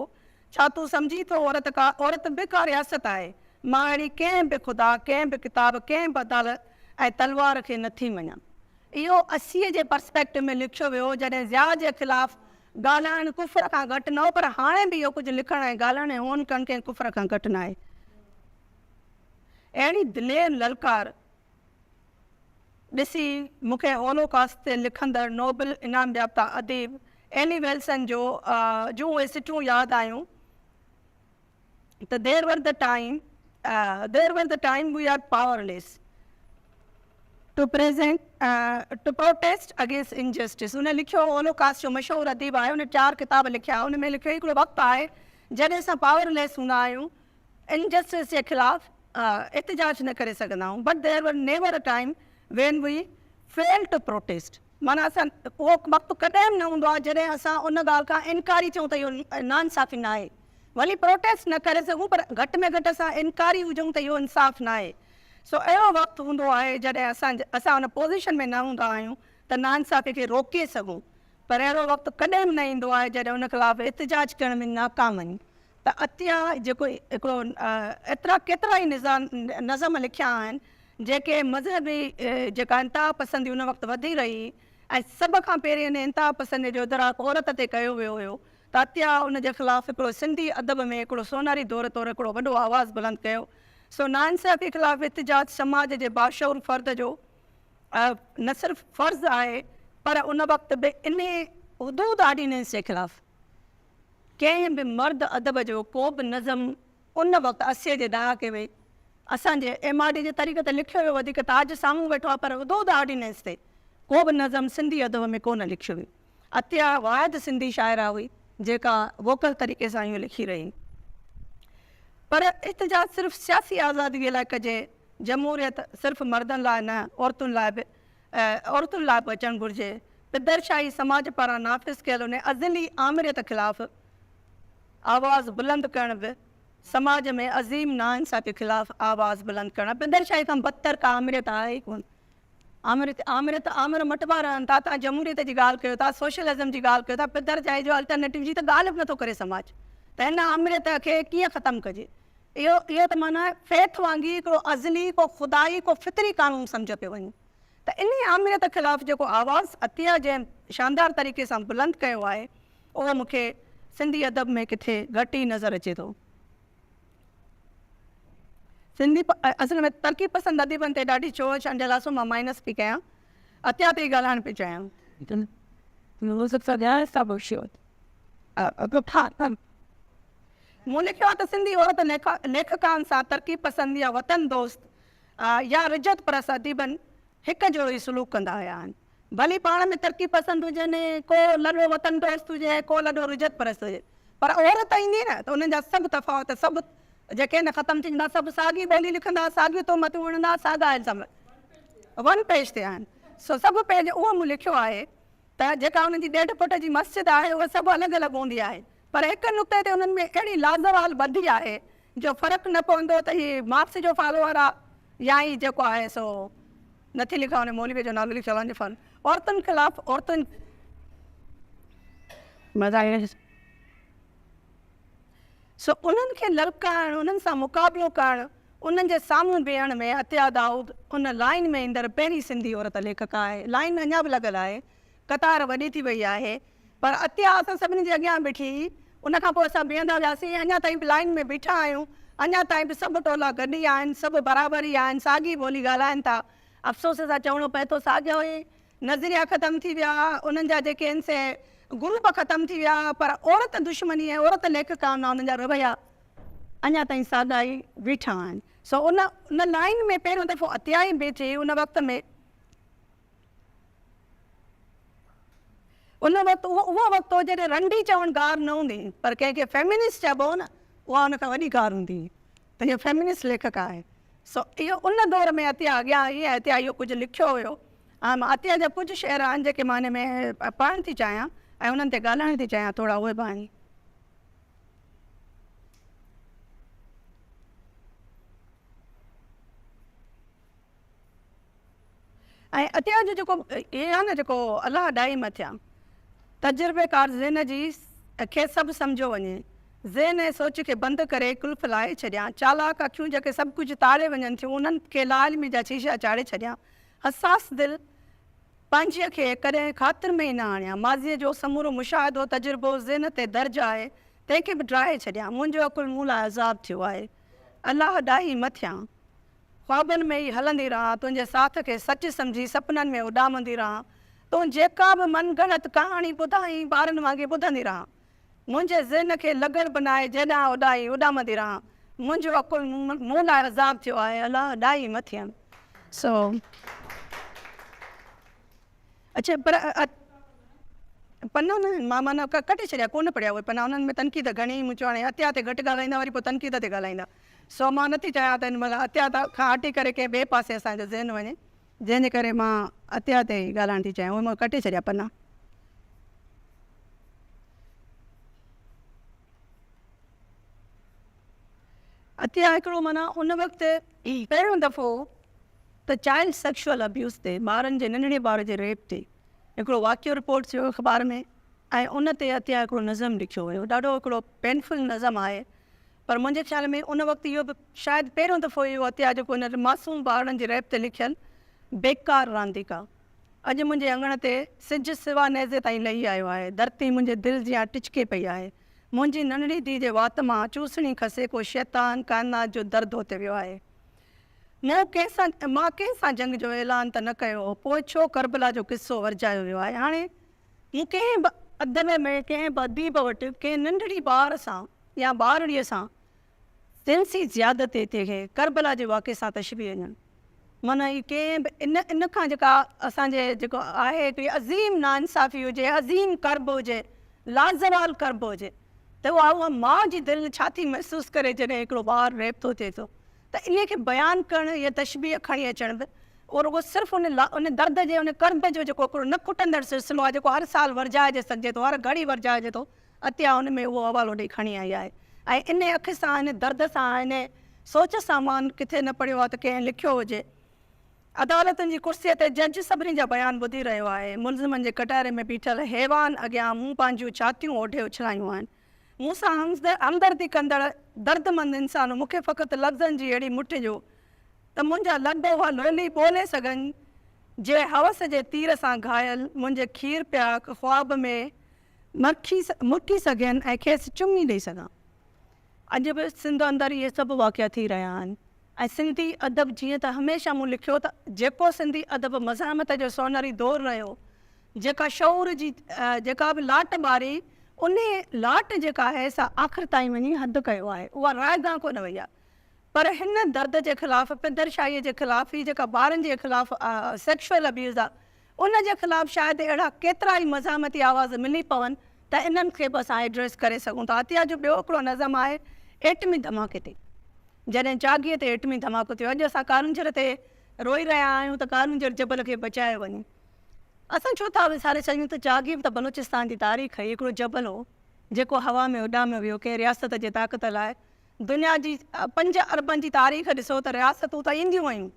ڇا تون سمجهين ٿو عورت ڪا عورت به ڪا رياست آهي؟ مان اهڙي ڪنهن به خدا، ڪنهن به ڪتاب، ڪنهن به عدالت ۽ تلوار کي نه ٿي مڃان. اهو 80 جي پرسپيڪٽو ۾ لکيو ويو هو جڏهن ضياء جي خلاف ڳالهائڻ ڪفر کان گهٽ نه هو پر هاڻي به اهو ڪجهه لکڻ ۽ ڳالهائڻ ۽ هون ڪرڻ ڪنهن ڪفر کان گهٽ ناهي. اهڙي دلير للڪار ڏسي مون کي هولوڪاسٽ تي لکندڙ نوبل انعام يافته اديب ايلي ويلسن جو جون اهي سٽون ياد آيون ته there were the time there were the time we are powerless to present to protest against injustice ان لکيو هولوڪاسٽ جو مشهور اديب آهي ان چار ڪتاب لکيا ان ۾ لکيو هڪڙو وقت آهي جڏهن اسان پاور ليس هوندا آهيون انجسٽس جي خلاف احتجاج نه ڪري سگهندا آهيون but there were never a time when we fail to protest معنيٰ اسان اهو وقت ڪڏهن به نه هوندو آهي جڏهن اسان ان ڳالهه کان انڪاري ٿيون ته اهو ناانصافي ناهي ڀلي پروٽيسٽ نه ڪري سگهون پر گهٽ ۾ گهٽ اسان انڪاري هجون ته اهو انصاف ناهي سو اهڙو وقت هوندو آهي جڏهن اسان اسان ان پوزيشن ۾ نه هوندا آهيون ته ناانصافي کي روڪي سگهون پر اهڙو وقت ڪڏهن به نه ايندو آهي جڏهن ان خلاف احتجاج ڪرڻ ۾ ناڪام وڃون ته عطيا جيڪو هڪڙو ايترا ڪيترا ئي نظم لکيا آهن جيڪي مذهبي جيڪا انتها پسندي ان وقت وڌي رهي هئي ۽ سڀ کان پهرين ان انتها پسندي جو ادراڪ عورت تي ڪيو ويو هيو ته عطيا ان جي خلاف هڪڙو سنڌي ادب ۾ هڪڙو سونهري دور طور هڪڙو وڏو آواز بلند ڪيو سو ناانصافي خلاف احتجاج سماج جي باشعور فرد جو نه صرف فرض آهي پر ان وقت به انهي حدود آرڊيننس جي خلاف ڪنهن به مرد ادب جو ڪو به نظم ان وقت 80 جي ڏهاڪي ۾ اسان جي ايم آر ڊي جي طريقي تي لکيو ويو وڌيڪ تاج سامهون ويٺو آهي پر حدود آرڊيننس تي ڪو به نظم سنڌي ادب ۾ ڪو نه لکيو ويو. عطيه واحد سنڌي شاعره هئي جيڪا ووڪل طريقي سان اهو لکي رهي. پر احتجاج صرف سياسي آزادگي لاء ڪجي، جمهوريت صرف مردن لاء نه عورتن لاء به عورتن لاء به اچڻ گهرجي. پدرشاهي سماج پاران نافذ ڪيل ان ازلي آمريت خلاف آواز بلند ڪرڻ به سماج ۾ عظيم ناانصافي خلاف آواز بلند ڪرڻ آهي. پدرشاهي کان بدتر ڪا آمريت آهي ئي ڪونه. آمريت آمريت آمر مٽبا رهن ٿا، توهان جمهوريت جي ڳالهه ڪيو ٿا، سوشلزم جي ڳالهه ڪيو ٿا، پدرشاهي جو الٽرنيٽو جي ته ڳالهه به نٿو ڪري سماج ته هن آمريت کي ڪيئن ختم ڪجي. اهو اهو ته معنيٰ فيٿ وانگي هڪڙو ازلي ڪو خدائي ڪو فطري قانون سمجهيو پيو وڃي ته انهي آمريت خلاف جيڪو آواز عطيه جنهن شاندار طريقي سان بلند ڪيو آهي اهو مون کي سنڌي ادب ۾ ڪٿي گهٽ ئي نظر اچي ٿو. سنڌي اصل ۾ ترقي پسند اديبن تي ڏاڍي ڇوهه ڇنڊيل آهي سو مان مائنس پئي ڪيان. عطيه تي ئي ڳالهائڻ پئي چاهيان. مون لکيو آهي ته سنڌي عورت ليکڪائن سان ترقي پسند يا وطن دوست يا رجعت پرست اديبن هڪ جهڙو ئي سلوڪ ڪندا آيا آهن. ڀلي پاڻ ۾ ترقي پسند هجن، ڪو لڏو وطن دوست هجي ۽ ڪو لڏو رجعت پرست هجي، پر عورت ايندي نه ته انهن جا سڀ تفاوت سڀ جيڪي آهن ختم ٿي ويندا، سڀ ساڳي ٻولي لکندا، ساڳيون تهمتون هڻندا، ساڳا الزام ون پيج تي آهن. سو سڀ پيج اهو مون لکيو آهي ته جيڪا انهن جي ڏيڍ فوٽ جي مسجد آهي اها سڀ الڳ الڳ هوندي آهي، پر هڪ نقطي تي انهن ۾ اهڙي لازوال ٻڌي آهي جو فرق نه پوندو ته هي مارڪس جو فالوئر آ يا هي جيڪو آهي سو نٿي لکان ان مولوي جو نالو لکيل آهي فن عورتن خلاف عورتن سو انهن کي للڪارڻ انهن سان مقابلو ڪرڻ انهن جي سامهون بيهڻ ۾ عطيه دائود ان لائين ۾ ايندڙ پهرين سنڌي عورت ليکڪا آهي لائين اڃا به لڳل آهي قطار وڏي ٿي وئي آهي پر عطيه اسان سڀني جي اڳيان بيٺي هئي. ان کان پوء اسان بيهندا وياسين ۽ اڃا تائين به لائين ۾ بيٺا آهيون. اڃا تائين به سڀ ٽولا گڏ ئي آهن، سڀ برابر ئي آهن، ساڳي ٻولي ڳالهائين ٿا. افسوس سان چوڻو پئي ٿو ساڳيو ئي نظريا ختم ٿي ويا، انهن جا جيڪي آهن سي گروپ ختم ٿي ويا، پر عورت دشمني ۽ عورت ليکڪائن ڏانهن انهن جا رويا اڃا تائين ساڳا ئي بيٺا آهن. سو ان ان لائين ۾ پهريون دفعو عطيه ئي بيٺي ان وقت ۾. ان وقت اهو اهو وقت هو جڏهن رنڊي چوڻ گار نه هوندي هئي پر ڪنهن کي فيمنسٽ چئبو هو نه اها ان کان وڏي گار هوندي هئي ته اهو فيمنسٽ ليکڪ آهي سو اهو ان دور ۾ عطيه اڳيان آئي ۽ عطيه اهو ڪجهه لکيو هيو ۽ مان عطيه جا ڪجهه شعر آهن جيڪي مان ان ۾ پڙهڻ ٿي چاهيان ۽ انهن تي ڳالهائڻ ٿي چاهيان ٿورا اهي به آهن. ۽ عطيه جو جيڪو هي آهي نه جيڪو الله ڏائي مٿيان تجربيڪار ذهن جي کي سڀ سمجهيو وڃي. ذهن ۽ سوچ کي بند ڪري قلف لاهي ڇڏيان. چالاڪ اکيون جيڪي سڀ ڪجهه تاڙي وڃن ٿيون انهن کي لاعلمي جا شيشا چاڙهي ڇڏيان. حساس دل پنهنجيء کي ڪڏهن خاطر ۾ ئي نه آڻيان. ماضيء جو سمورو مشاهدو تجربو ذهن تي درج آهي تنهن کي به ڊاهي ڇڏيان. منهنجو عقل مون لاء عذاب ٿيو آهي. الله ڏاهي مٿيان. خوابن ۾ ئي هلندي رهان، تنهنجي ساٿ کي سچ سمجهي سپنن ۾ اڏامندي رهان، تون جيڪا به من گهڙت ڪهاڻي ٻڌائين ٻارن وانگي ٻڌندي رهان، منهنجي ذهن کي لغڙ بنائي جيڏانهن اڏائين اڏامندي رهان، منهنجو عقل مون لاء عذاب ٿيو آهي، الله ڏائي مٿيان. سو. اڇا پر پنا نه آهن مان معنيٰ ڪٽي ڇڏيا ڪونه پڙهيا اهي پنا انهن ۾ تنقيد گهڻي مون چيو هاڻي عطيا تي گهٽ ڳالهائيندا وري پوء تنقيد تي ڳالهائيندا سو مان نٿي چاهيان ته هن مهل عطيا کان هٽي ڪري ڪنهن ٻئي پاسي اسان جو ذهن وڃي جنهن جي ڪري مان عطيا تي ئي ڳالهائڻ ٿي چاهيان اهي مون ڪٽي ڇڏيا پنا. عطيا هڪڙو معنيٰ ان وقت پهريون دفعو ته چائلڊ سيڪشوئل ابيوز تي ٻارن جي ننڍڙي ٻار جي ريپ تي هڪڙو واقعو رپورٽ ٿيو اخبار ۾ ۽ ان تي عطيه هڪڙو نظم لکيو هيو ڏاڍو هڪڙو پينفل نظم آهي پر منهنجي خيال ۾ ان وقت اهو به شايد پهريون دفعو اهو عطيه جيڪو ان معصوم ٻارڙن جي ريپ تي لکيل بيڪار رانديڪا اڄ منهنجي اڱڻ تي سج سوا نيزي تائين لهي آيو آهي ڌرتي منهنجي دل جيان ٽچڪي پئي آهي منهنجي ننڍڙي ڌيء جي وات مان چوسڻي کسي ڪو شيطان ڪائنات جو در ڌوتي ويو آهي. مون ڪنهن سان مان ڪنهن سان جنگ جو اعلان ته نه ڪيو هو، پوء ڇو ڪربلا جو قصو ورجايو ويو آهي؟ هاڻي مون ڪنهن به ادب ۾ ڪنهن به اديب وٽ ڪنهن ننڍڙي ٻار سان يا ٻارڙيء سان جنسي زيادتي کي ڪربلا جي واقعي سان تشبيهه ڏيڻ معنيٰ هي ڪنهن به ان ان کان جيڪا اسان جي جيڪو آهي هڪڙي عظيم ناانصافي هجي عظيم ڪرب هجي لازوال ڪرب هجي ته اها اها ماء جي دل ڇا ٿي محسوس ڪري جڏهن هڪڙو ٻار ريپ ٿو ٿئي ٿو ته انهي کي بيان ڪرڻ يا تشبيهه کڻي اچڻ به اهو رڳو صرف ان ان درد جي ان ڪرب جو جيڪو هڪڙو نه کٽندڙ سلسلو آهي جيڪو هر سال ورجائجي سگهجي ٿو هر گهڙي ورجائجي ٿو عطيه ان ۾ اهو حوالو ڏئي کڻي آئي آهي ۽ انهي اک سان، انهي درد سان، انهي سوچ سان مان ڪٿي نه پڙهيو آهي ته ڪنهن لکيو هجي. عدالتن جي ڪرسيء تي جج سڀني جا بيان ٻڌي رهيو آهي. ملزمن جي ڪٽهري ۾ بيٺل حيوان اڳيان مون پنهنجيون ڇاتيون اوڍي اڇلايون آهن. مون سان همدردي ڪندڙ دردمند انسانو مون کي فقط لفظن جي اهڙي مٺ ڏيو ته منهنجا لب اها لولي ٻولي سگهن، جي هوس جي تير سان گهايل منهنجي کير پياڪ خواب ۾ مرڪي سگهين ۽ کيس چمي ڏئي سگهان. اڄ به سنڌ اندر اهي سڀ واقعا ٿي رهيا آهن ۽ سنڌي ادب جيئن ته هميشه مون لکيو ته جيڪو سنڌي ادب مزاحمت جو سونهري دور رهيو، جيڪا شعور جي جيڪا به لاٽ ٻاري، انهي لاٽ جيڪا آهي سا آخر تائين وڃي حد ڪيو آهي، اها رائگان ڪونه وئي آهي. پر هن درد جي خلاف، پدرشاهيء جي خلاف، هي جيڪا ٻارن جي خلاف سيڪشوئل ابيوز آهي، ان جي خلاف شايد اهڙا ڪيترا ئي مزاحمتي آواز ملي پون ته انهن کي به اسان ايڊريس ڪري سگهون ٿا. عطيه جو ٻيو هڪڙو نظم آهي ايٽمي ڌماڪي تي. جڏهن چاگيء تي ايٽمي ڌماڪو ٿيو. اڄ اسان ڪارونجهر تي روئي رهيا آهيون ته ڪارونجهر جبل کي بچايو وڃي. اسان ڇو ٿا وساري ڇڏيون ته چاگي به ته بلوچستان جي تاريخ هئي، هڪڙو جبل هو جيڪو هوا ۾ اڏاميو ويو ڪنهن رياست جي طاقت لاء دنيا جي پنج اربن جي تاريخ ڏسو ته رياستون ته اينديون ويون،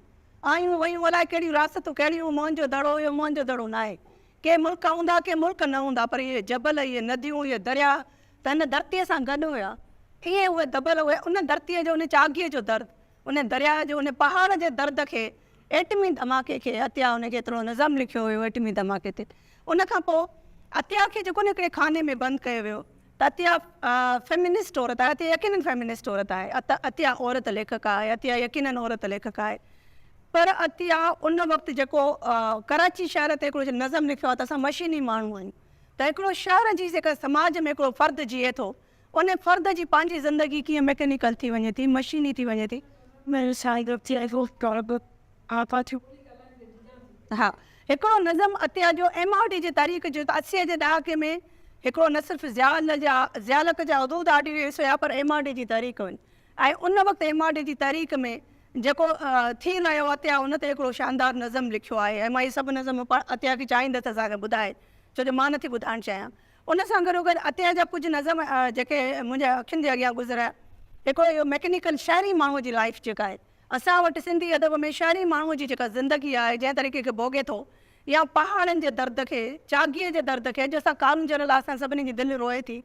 آيون ويون، الائي ڪهڙيون رياستون ڪهڙيون، موهن جو دڙو هيو، موهن جو دڙو ناهي، ڪي ملڪ هوندا ڪي ملڪ نه هوندا، پر اهي جبل، اهي نديون، اهي درياء ته هن ڌرتيء سان گڏ هيا، اهي اهي دٻل اهي ان ڌرتيء جو ان چاگيء جو درد، ان درياء جو ان پهاڙ جي درد کي ايٽمي ڌماڪي کي عطيا ان کي ايترو نظم لکيو هيو ايٽمي ڌماڪي تي، ان کان پوء عطيا کي جيڪو نه هڪڙي خاني ۾ بند ڪيو ويو. ته عطيه فيمنسٽ عورت آهي، عطيه يقينن فيمنسٽ عورت آهي، عطيه عورت ليکڪا آهي، عطيه يقينن عورت ليکڪا آهي پر عطيه ان وقت جيڪو ڪراچي شهر تي هڪڙو نظم لکيو آهي ته اسان مشيني ماڻهو آهيون ته هڪڙو شهر جي جيڪا سماج ۾ هڪڙو فرد جيئي ٿو ان فرد جي پنهنجي زندگي ڪيئن ميڪنيڪل ٿي وڃي ٿي مشيني ٿي وڃي ٿي. ها هڪڙو نظم عطيه جو ايم آر ڊي جي تحريڪ جو ته 80 جي ڏهاڪي ۾ هڪڙو نه صرف ضياء جا ضياء الحق جا حدود آرڊيننس هيا پر ايم آر ڊي جي تحريڪ هئي ۽ ان وقت ايم آر ڊي جي تحريڪ ۾ جيڪو ٿي رهيو عطيه ان تي هڪڙو شاندار نظم لکيو آهي ۽ مان اهي سڀ نظم عطيه کي چاهيندس اسان کي ٻڌائي ڇو جو مان نٿي ٻڌائڻ چاهيان ان سان گڏوگڏ عطيه جا ڪجهه نظم جيڪي منهنجي اکين جي اڳيان گذريا هڪڙو اهو ميڪنيڪل شهري ماڻهو جي لائيف جيڪا آهي اسان وٽ سنڌي ادب ۾ شهري ماڻهوء جي جيڪا زندگي آهي، جنهن طريقي کي ڀوڳي ٿو يا پهاڙن جي درد کي، چاگيء جي درد کي، اڄ اسان ڪارونجهر لاء اسان سڀني جي دل روئي ٿي.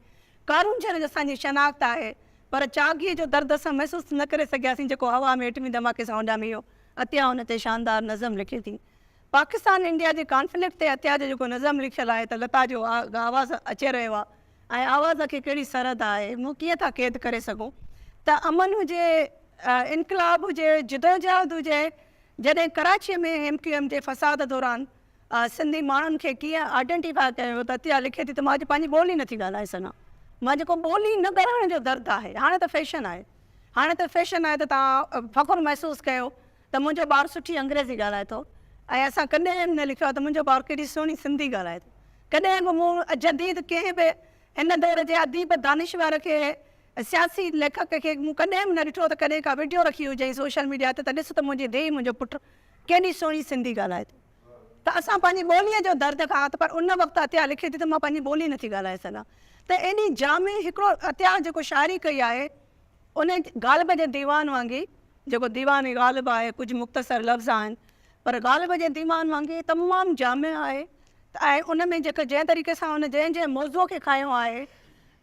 ڪارونجهر اسان جي شناخت آهي، پر چاگيء جو درد اسان محسوس نه ڪري سگهياسين، جيڪو هوا ۾ ايٽمي ڌماڪي سان اڏامي ويو. عطيه ان تي شاندار نظم لکي ٿي. پاڪستان انڊيا جي ڪانفلڪٽ تي عطيه جو جيڪو نظم لکيل آهي ته لتا جو آواز اچي رهيو آهي ۽ آواز کي ڪهڙي سرحد آهي، مون ڪيئن ٿا قيد ڪري سگهون ته امن هجي، انقلاب هجي، جدوجهد هجي، جڏهن ڪراچيء ۾ ايم ڪيو ايم جي فساد دوران سنڌي ماڻهن کي ڪيئن آئيڊنٽيفاء ڪيو ويو ته عطيه لکي ٿي ته مان اڄ پنهنجي ٻولي نٿي ڳالهائي سگهان، مان جيڪو ٻولي نه ڳالهائڻ جو درد آهي، هاڻي ته فيشن آهي، هاڻي ته فيشن آهي ته توهان فخر محسوس ڪيو ته منهنجو ٻار سٺي انگريزي ڳالهائي ٿو ۽ اسان ڪڏهن به نه لکيو آهي ته منهنجو ٻار ڪيڏي سهڻي سنڌي ڳالهائي ٿو، ڪڏهن به مون جديد ڪنهن به هن دور جي اديب دانشور کي سياسي ليکڪ کي مون ڪڏهن به نه ڏٺو ته ڪڏهن ڪا وڊيو رکي هجئين سوشل ميڊيا تي ته ڏس ته منهنجي ڌيء منهنجو پٽ ڪيڏي سهڻي سنڌي ڳالهائي ٿو ته اسان پنهنجي ٻوليء جو درد کان ته پر ان وقت عطيه لکي ٿي ته مان پنهنجي ٻولي نٿي ڳالهائي سگهان ته ايڏي جامع هڪڙو عطيه جيڪو شاعري ڪئي آهي ان غالب جي ديوان وانگي جيڪو ديوان غالب آهي ڪجهه مختصر لفظ آهن پر غالب جي ديوان وانگي تمام جامع آهي ۽ ان ۾ جيڪو جنهن طريقي سان ان جنهن جنهن موضوع کي کنيو آهي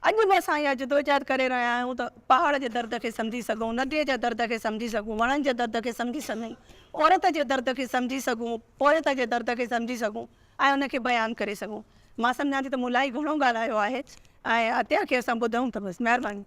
اڄ به اسان اها جدوجهد ڪري رهيا آهيون ته پهاڙ جي درد کي سمجهي سگهون، نديء جي درد کي سمجهي سگهون، وڻن جي درد کي سمجهي سگهون، عورت جي درد کي سمجهي سگهون، پورهيت جي درد کي سمجهي سگهون ۽ ان کي بيان ڪري سگهون. مان سمجهان ٿي ته مون الاهي گهڻو ڳالهايو آهي ۽ عطيه کي اسان ٻڌون ته بس. مهرباني.